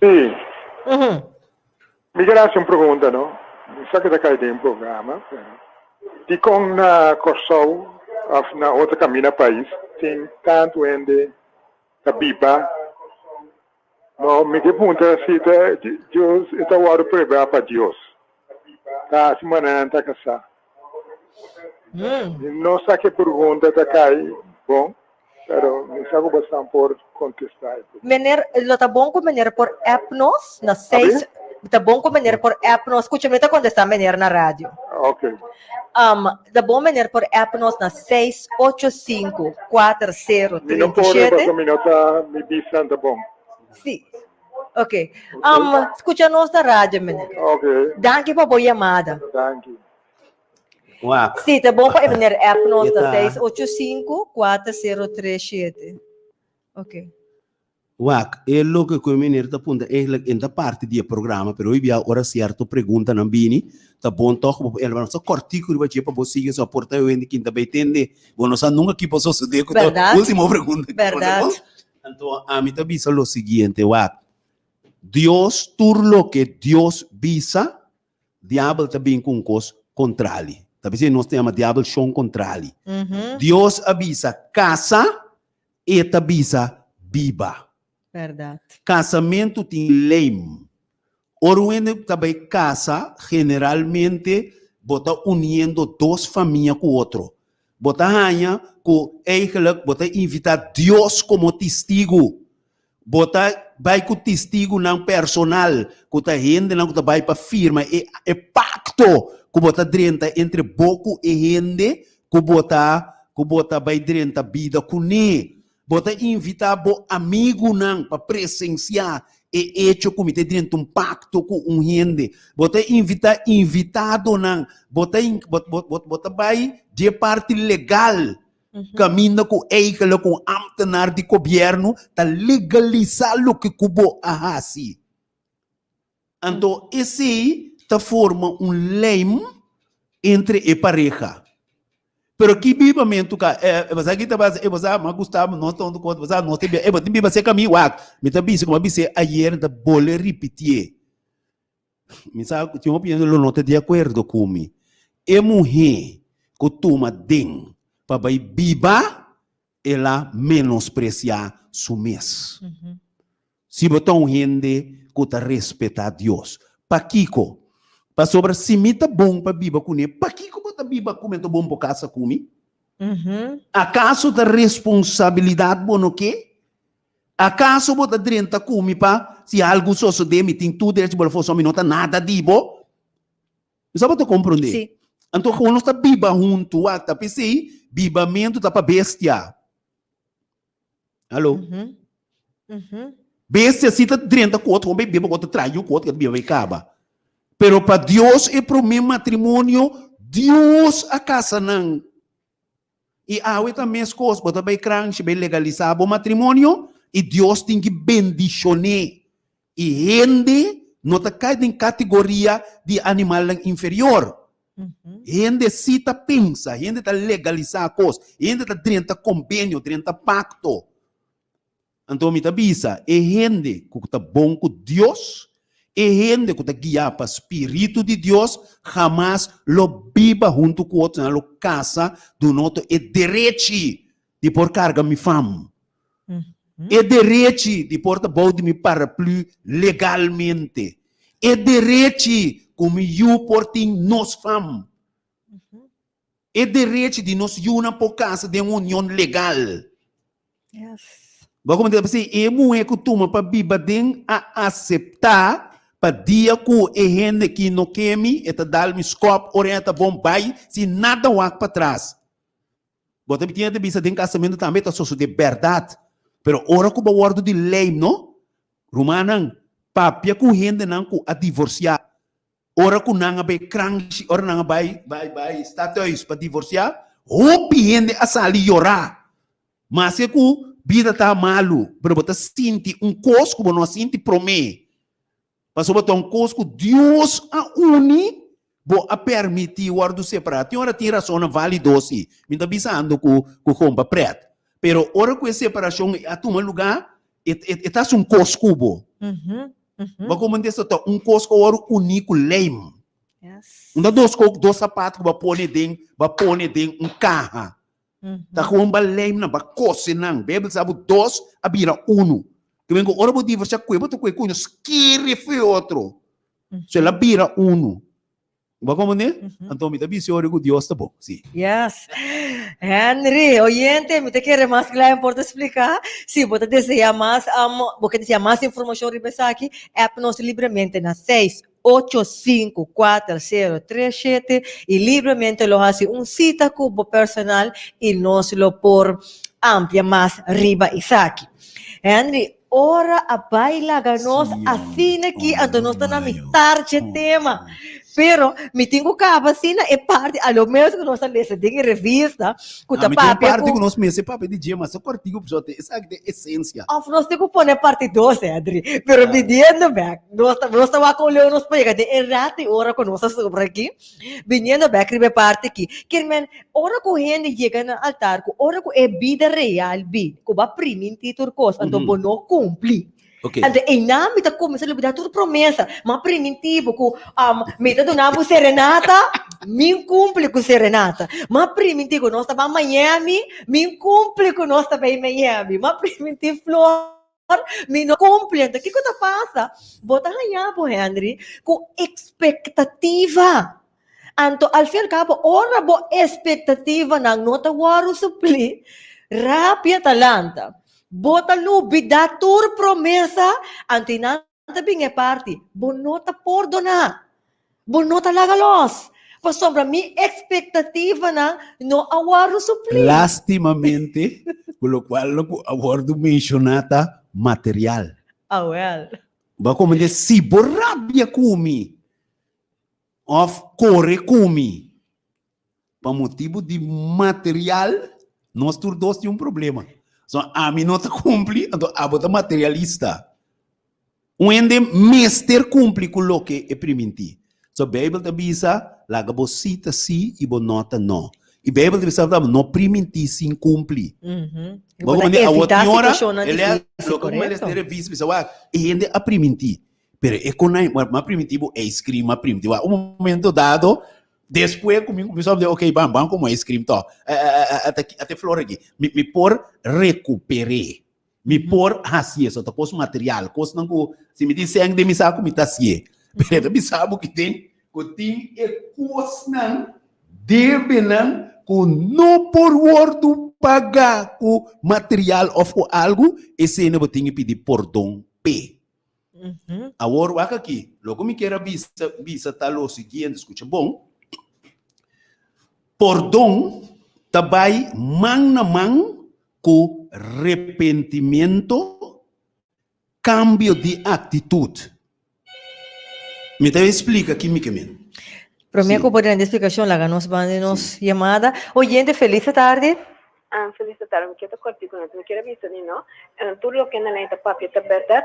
Sí. Mi ker hasi un pregunta no. Mi sa ke ta kai den programa, pero dikon na Kòrsou òf na otro kaminda pais tin tantu hende ta biba? No, mi ke puntra si ta Dios e ta wòrdu prueba pa Dios. Ta hasi manera nan ta kasá. Mi no sa ke pregunta ta kai bon. Pero mi sa ku bosan por kontestá e pregunta. Meneer, lo ta bon ku meneer por app nos na seis. Abi? Ta bon ku meneer por app nos. Skucha, mi ta kontestá meneer na radio. Ok. Um, ta bon meneer por app nos na 685 Mi no por, 4037. pasobra mi no ta, mi bista no ta bon. Sí. Ok. Um, skucha nos na radio, meneer. Ok, Danki pa bo yamada. danki. Wak. Sí, ta bon pa e meneer app nos na E ta- 685 4037. Ok. Wak, e loke ku e meneer ta puntra eigenlijk en ta parti di e programa, pero hoy bia ora sierto preguntanan bini, ta bon tòg bo por elba nos ta kòrtiku riba dje pa bo sigui so por ta e hende kin ta bay tende. Bo no sa nunka ki por sosodé ku ta Bèrdat. último pregunta ki por Bèrdat. bon. Anto ami ta bisa lo siguiente, wak, Dios tur loke Dios bisa, diabel ta bin ku un kos kontrali. Ta p'esei nos ta yama diabel shon kontrali. Dios a bisa kasa, E ta bisa biba. Bèrdat. Kasamentu tin leim. Ora un hende ta bai kasa, generalmente bo ta uniendo dos famia ku otro. Bo ta haña ku eigenlijk bo ta invitá Dios komo tistigu. Bo ta bai ku tistigunan personal, ku ta hendenan ku ta bai pa firma e e pakto ku bo ta drenta entre bo ku e hende ku bo ta ku bo ta bai drenta bida kuné. Bo ta invitá bo amigunan pa presensiá e echo ku mi ta drenta un pakto ku un hende. Bo ta invitá invitadonan. Bo ta bo bo bo ta bai dje parti legal Kaminda ku eigenlijk un ambtenaar di gobièrnu ta legalisá loke ku bo a hasi. Anto esei ta forma un lijm entre e pareha. Pero ki bibamentu ka e bo sa ki ta basa e bo sa m'a gusta nos ta huntu ku otro bo sa nos ta bia e bo tin biba serka mi wak mi ta bisa ku m'a bis'é ayer mi ta bole ripitié. Mi sa ku tin hopi hende lo no ta di akuerdo ku mi. E muhé ku tuma den pa bai biba, el a menospresiá su mes. Si bo ta un hende ku ta respetá Dios. Pakiko? Pasobra si mi ta bon pa biba kuné, pakiko bo ta biba ku mi anto bo no por kasa ku mi? Akaso ta responsabilidat bo no ke? Akaso bo ta drenta ku mi pa si algu sosodé mi tin tur derecho di bola foso mi no ta nada di bo? Mi sa bo ta komprondé. Sí. Anto kon nos ta biba huntu wak ta p'esei bibamentu ta pa bestia. Hallo? Bestia si ta drenta ku otro homber biba ku otro traha yu ku otro biba i kaba. Pero pa Dios e promé matrimonio Dios a kasa nan. I awe ta meskos, bo ta bai kranshi bai legalisá bo matrimonio i Dios tin ki bendishon'é. I hende no ta kai den kategoria di animalnan inferior. Hende sí ta pensa, hende ta legalisá kos, hende ta drenta kombenio, drenta pakto. Anto mi ta bisa, e hende ku ta bon ku Dios, e hende ku ta guiá pa spiritu di Dios, hamas lo biba huntu ku otro, nan lo kasa duna otro e derechi di por karga mi fam, e derechi di por ta bou di mi paraplü legalmente, e derechi ku mi yu por tin nos fam. E derechi di nos yunan por kasa den un union legal. Yes. Bo a komenta p'esei e muhé ku tuma pa biba den a aseptá pa dia ku e hende ki no ke mi e ta dal mi skòp ora e ta bon bai sin nada wak patras. Bo ta tin ta bisa den kasamentu tambe ta sosodé bèrdat pero ora ku bo wòrdu di lei no rumannan papia ku hendenan ku a divorsiá. Ora ku nan a bai kranshi, ora nan a bai bai bai stadhuis pa divorsiá, hopi hende a sali yorá. Maske ku bida ta malu, pero bo ta sinti un kos ku bo no a sinti promé. Pasobra ta un kos ku Dios a uni, bo a permití wòrdu separá. Tin ora tin rasonnan válido sí, mi no ta bisando ku ku kompa prèt. Pero ora ku e separashon a tuma lugá, e e ta hasi un kos ku bo. Bo a komprende esto ta un kos ku a wòrdu uní ku lijm. No ta dos kos, dos sapat ku bo a pone den, bo a pone den un kaha. Ta gewoon bo a lijm nan, bo a kose nan. Beibel sa bo dos a bira unu. Ke men ku ora bo divorsiá kue bo ta kue ku unu skiri fu e otro. So el a bira unu. Bo a komprendé? Anto mi ta bisa ora ku Dios ta bon. Sí. Yes. Henry, oyente, mi ta kere mas kla en por ta splika. Si bo ta deseá mas, bo ke deseá mas informashon riba esaki, app nos libremente na 6 8 5 4 0 3 7 i libremente lo hasi un sita ku bo personal i nos lo por amplia mas riba esaki. Henry, ora a bai laga nos asina aki, anto nos ta na mitar dje tema. Pero mi tin ku kaba asina e parti, a lo menos ku nos a lesa den e revista, ku ta Mi tin un papia parti ku ku nos mester papia di dje, mas e kòrtiku pasobra ta esaki ta e esensia. Of nos tin ku pone parti dos, Henry. Pero biniendo bèk, nos ta nos ta wak kon leu nos por yega den e rato i ora ku nos a sobra aki. Biniendo bèk riba e parti aki, kier men, ora ku hende yega na altar, ku ora ku e bida real bin, ku bo a primintí tur kos, anto bo no kumpli. Anto einan mi ta kuminsá lubidá tur promesa. Mi a primintí bo ku mi ta duna bo serenata, mi kumpli ku serenata. Mi a primintí ku nos ta bai Miami, mi kumpli ku nos ta bai Miami. Mi a primintí flor. Mi no kumpli. Anto kiko ta pasa? Bo ta haña bo, Henry, ku ekspektativa. Anto al fin al kabo ora bo espektativanan no ta wòrdu suplí, rabia ta lanta. Bo ta lubidá tur promesa, anto i nan ta bin e parti, bo no ta pordoná. Bo no ta laga los, pasobra mi ekspektativanan no a wòrdu suplí. Lástimamente, ku lokual lo ku a wòrdu menshoná ta material. Awèl. Bo a komprendé, si bo rabia ku mi òf kore ku mi pa motibu di material, nos tur dos tin un problema. So, ami no ta kumpli, anto abo ta materialista. Un hende mester kumpli ku loke e primintí. So Beibel ta bisa, laga bo sí ta sí i bo nò ta nò. I Beibel ta bisa tambe, no primintí sin kumpli. Bo Bo ta komprendé? Awor evitá tin ora, situashonnan el a, difísil, loke ku korekto. mester revisa, bisa wak, e hende a primintí, pero e konai, mi a primintí bo ice cream, mi a primintí, wak, un momento dado, despues ku mi kuminsá di, ok, ban, ban komo ice cream tò, ata aki, ata e flor aki, mi, mi por rekuper'é. Mi por hasié, so ta kos material, kosnan ku si mi tin sèn den mi saku mi ta hasié. Pero e ta bisa bo ki tin ku tin e kosnan, debenan ku no por wòrdu pagá ku material òf ku algu, esei bo tin ki pidi pordon p'e. Awor wak aki, loke mi kier a bisa bisa ta lo siguiente, skucha bon, pordon ta bai man na man ku repentimiento, kambio di aktitut. Mi ta splika ki mi ke men. Promé Sí. ku bo duna di splikashon, laga nos banda nos yamada. Oyente, felis tardi. Ah, felis tardi. Mi kier ta kòrtiku na. Mi kier a bisa di no, tur loke nan lei ta papia ta bèrdat.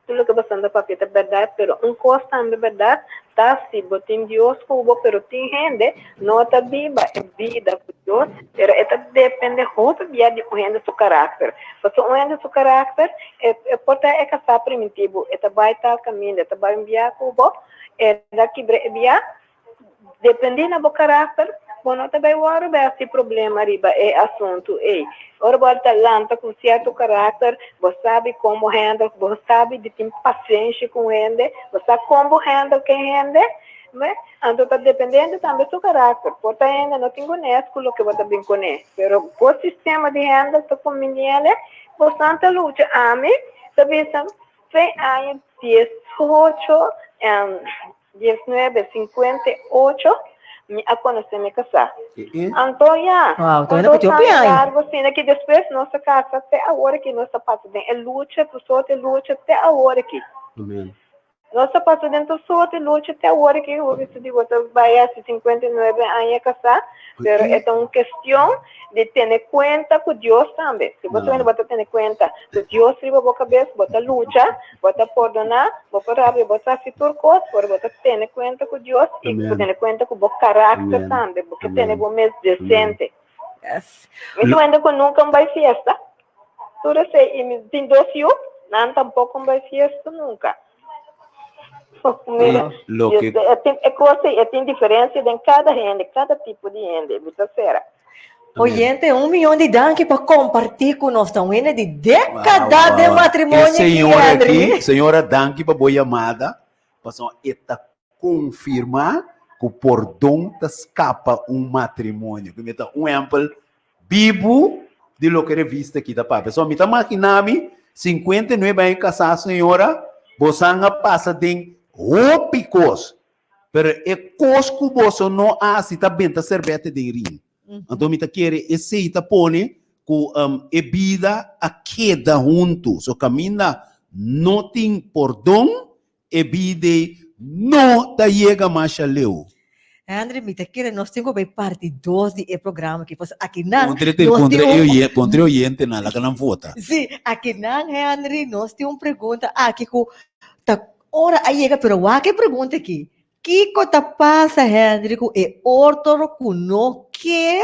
Tur loke boso ta papia ta bèrdat, pero un kos tambe bèrdat ta si bo tin Dios ku bo, pero tin hende no ta biba e bida ku Dios, pero e ta depende hopi bia di un hende su karakter. Pasobra un hende su karakter e e por ta e kasá primitivo, e ta bai tal kaminda, e ta bai un bia ku bo, e ta kibra e bia, Dependé na bo karakter, bo no ta bai wòrdu bai hasi problema riba e asuntu ei. Ora bo ta lanta ku un sierto karakter, bo sabi kon bo handle, bo sabi di tin pasenshi ku un hende, bo sa kon bo handle ku e hende, me? Anto ta dependente tambe su karakter. Por ta hende no tin kunes ku loke bo ta bin kuné, pero bo sistema di handle ta kumbiniele, bo santa lucha. Ami ta bisa fe aña diesocho. 19, 58, mi a konosé mi kasá. Anto ya, Wow, un todavía dos no aña aña. largo asina ki despues nos a kasa te awor aki nos a pasa den e lucha, tur sorte lucha te awor aki. Amen. Nos a pasa den tur sorte lucha te awor aki, hopi su di bo ta bai hasi 59 aña kasá, pero e ta un kestion di tene kuenta ku Dios tambe. Si bo ta bo ta tene kuenta ku Dios riba bo kabes, bo ta lucha, bo ta pordoná, bo por rabia, bo ta hasi tur kos, pero bo ta tene kuenta ku Dios i bo tene kuenta ku bo karakter tambe, bo ke tene bo mes desente. Mi ta wende ku nunka N bai fiesta, tur esei, i mi tin dos yu, nan tampoko N bai fiesta nunka. Mira, Loke. e tin e kos ei, e tin diferensia den kada hende, kada tipo di hende, mi ta sera. Oyente, un miyon di danki pa kompartí ku nos. Ta un hende di dékada den E matrimonio aki, señora Henry. aki, señora, danki pa bo yamada, pasobra e ta konfirmá. ku pordon ta skapa un matrimonio. Ku mi ta un ehèmpel bibu di loke revista aki ta papia. So mi ta magina mi 59 aña kasá señora, bosan a pasa den hopi kos, pero e kos ku boso no a hasi ta benta serbete den rin. Anto mi ta kere esei ta pone ku e bida a keda huntu. So kaminda no tin pordon, e bida ei no ta yega masha leu. Henry, mi ta kere nos tin ku bai parti dos di e programa aki, pasobra akinan Kontra te, nos kontra tin e un oye, kontra e oyentenan, laga nan vota. Sí, akinan Henry, nos tin un pregunta aki ku ta ora a yega, pero wak e pregunta aki, Kiko ta pasa Henry ku e otro ku no ke,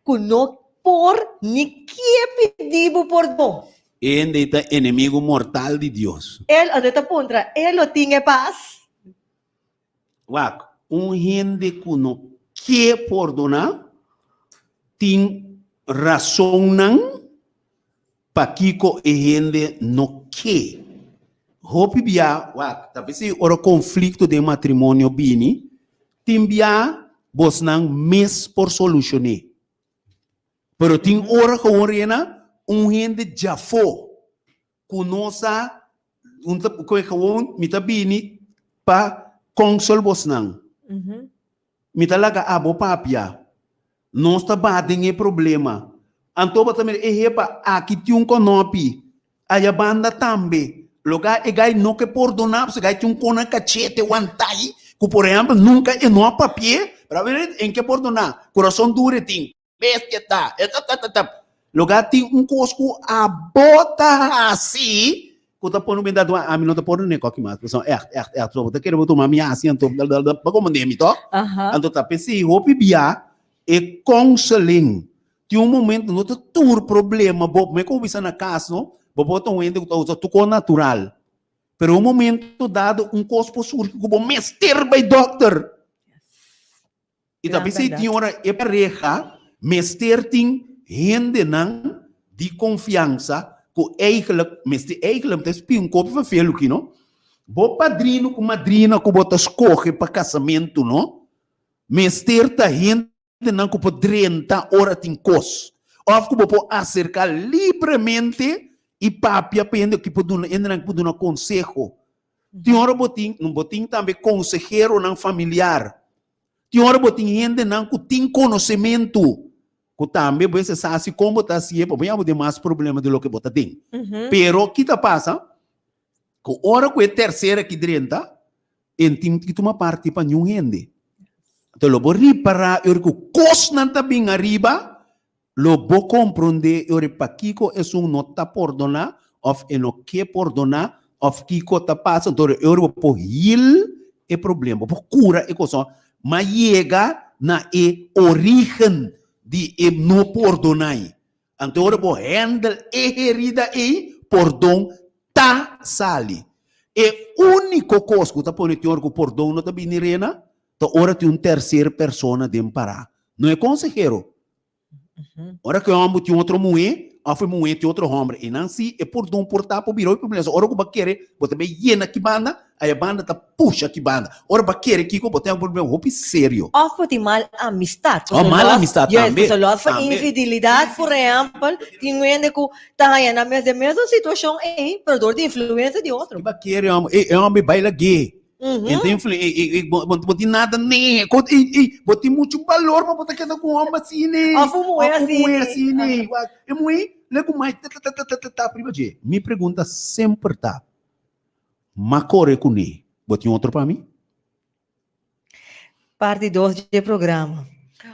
ku no por ni kie pidi bo pordon? E hende ei ta enemigu mortal di Dios. El, anto e ta puntra, e lo tin e pas? Wak, un hende ku no ke pordoná tin rasonnan Pakiko e hende no ke? Hopi bia, wak, ta p'esei ora konflikto den matrimonio bini, tin bia bosnan mes por solushon'é. Pero tin ora gewoon rena un hende djafó ku no sa, un ta ku gewoon mi ta bini pa konsol bosnan. Mi ta laga abo papia. Nos ta baha den e problema. Anto bo ta mira e hepa aki tin un konopi, aya banda tambe. Loga e gai no ke pordoná pasobra e gai tin un kona kachete wantai ku por ehèmpel nunka e no a papi'é, pero a bira e ke pordoná. Kurason duru e tin. Bestia ta. E ta ta ta ta. Loga tin un kos ku abo ta hasi ku ta pone benda dua ami no ta pone koki mas pasobra ègt ègt ègt so bo ta kere bo tuma mi hasi anto bo komprende mi to anto ta p'esei hopi bia e counseling tin un momento no ta tur problema bo me ku bo bisa na kas no bo por ta un hende ku ta usa tur kos natural pero un momento dado un kos por surgi ku bo mester bai dòkter. I ta Gran p'esei bèrdat. tin ora e pareha mester tin hendenan di konfiansa ku eigelijk mester eigelijk ta spia un kopi van felu aki no. Bo padrino ku madrina ku bo ta skohe pa kasamentu no mester ta hendenan ku por drenta ora tin kos òf ku bo por aserká libremente i papia pa hende ku por duna hendenan ku por duna konseho. Tin ora bo tin bo tin tambe konseheronan familiar. Tin ora bo tin hendenan ku tin konosementu, ku tambe bo mester sa si kon bo ta hasié pa bo ya bo den mas problema di loke bo ta den. Pero ki ta pasa? Ku ora ku e terser aki drenta, e tin ki tuma parti pa niun hende. Anto lo bo ripará e ora ku kosnan ta bin ariba, Lo bo komprondé e ora pakiko esun no ta pordoná òf e no ke pordoná òf kiko ta pasa. Anto e ora bo por heal e problema, bo por kura e kos. Ma yega na e orígen di e no pordoná ei. Anto e ora bo handle e herida ei, pordon ta sali. E úniko kos ku ta pone tin ora ku pordon no ta bini rena ta ora tin un terser persona den pará. No e konsehero. Ora ku e hòmber tin otro muhé òf e muhé tin otro hòmber, e nan si e pordon por ta por bira hopi problema. So ora ku bo a kere bo ta bai yena ki banda, aya banda ta pusha ki banda. Ora bo a kere kiko bo tin un problema hopi serio. Òf bo tin mal amistat. Òf mal amistat Yes, tambe. pasobra lòs pa Tambe. infidelidat, por ehèmpel, tin hende ku ta haña nan mes den mesun situashon ei, pero dor di influensia di otro. Ki bo a kere hòmber, e hòmber bai lag'é. Ente influ e e e bo bo tin nada ne ko e e bo tin mucho balor pa bo ta keda ku un homber así ne. Of un muher Of un así muher ne. así ne. Wak e muher le ku mai ta ta ta ta ta ta riba dje. Mi pregunta semper ta, ma kore kuné, bo tin otro pa mi? Parti dos dje programa.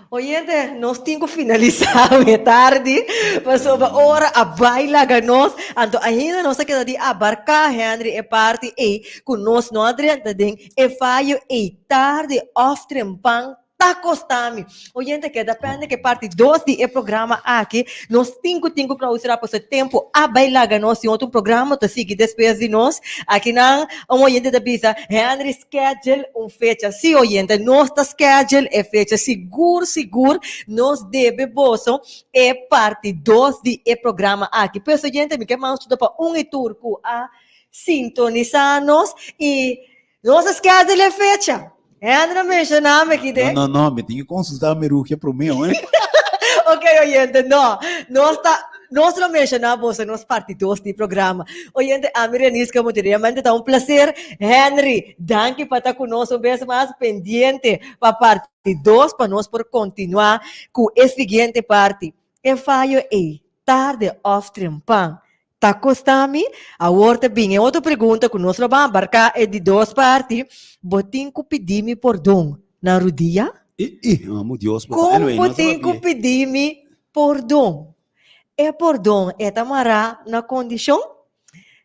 Oyente, nos tin ku finalisá awe tardi, pasobra ora a bai laga nos, anto ainda nos a keda di abarká, Henry, e parti ei ku nos no a drenta den e fayo ei tardi òf trempan ta kosta mi. Oyente, keda pende ku e parti dos di e programa aki, nos tin ku tin ku klausurá pasobra e tempu a bai laga nos, tin otro programa ta sigui despues di nos. Akinan un oyente ta bisa, Henry, Schedule un fecha. Sí, oyente, nos ta schedule e fecha. Sigur, sigur nos debe boso e parti dos di e programa aki. Pues, oyente, mi ke manda un saludo pa un i tur ku a sintonisá nos i nos a schedule e fecha. Henry a menshoná mi aki de. No, no, no, mi tin ku konsultá mi rugia promé, hoor. Ok, oyente, no. Nos ta, nos lo menshoná boso nos parti dos di programa. Oyente, ami Reniska Monteria, ta un placer. Henry, danki pa ta ku nos un bes mas pendiente pa parti dos pa nos por kontinuá ku e siguiente parti. E fayo ei, tarde òf trempan, Ta kosta mi? Awor ta bin e otro pregunta ku nos lo ban abarká e di dos parti, Bo tin ku pidi mi pordon na rudia? I, i, amo Dios bo. Kon Anyway, bo nos a tin ku papia. pidi mi pordon? E pordon e ta mará na kondishon?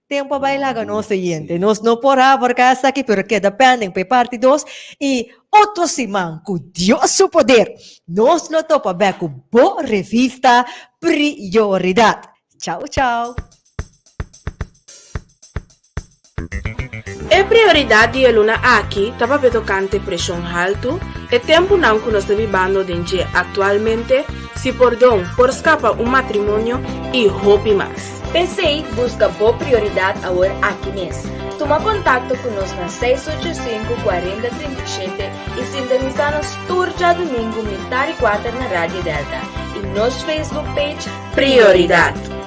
Tempu a bai laga nos oyente. Nos no por abarká esaki, pero keda pending pa e parti dos. I otro siman, ku Dios su poder, nos lo topa bèk ku bo revista Prioridat. Chao chao. E prioridat di e luna aki ta papia tokante preshon haltu, e tempunan ku nos ta bibando den dje aktualmente, si pordon por skapa un matrimonio i hopi mas. P'esei, buska bo prioridat awor aki mes. Tuma kontakto ku nos na seis ocho sinku kuarenta 37 i sintonisá nos tur djadumingu mitar i kuater na Radio Delta i nos Facebook page Prioridad.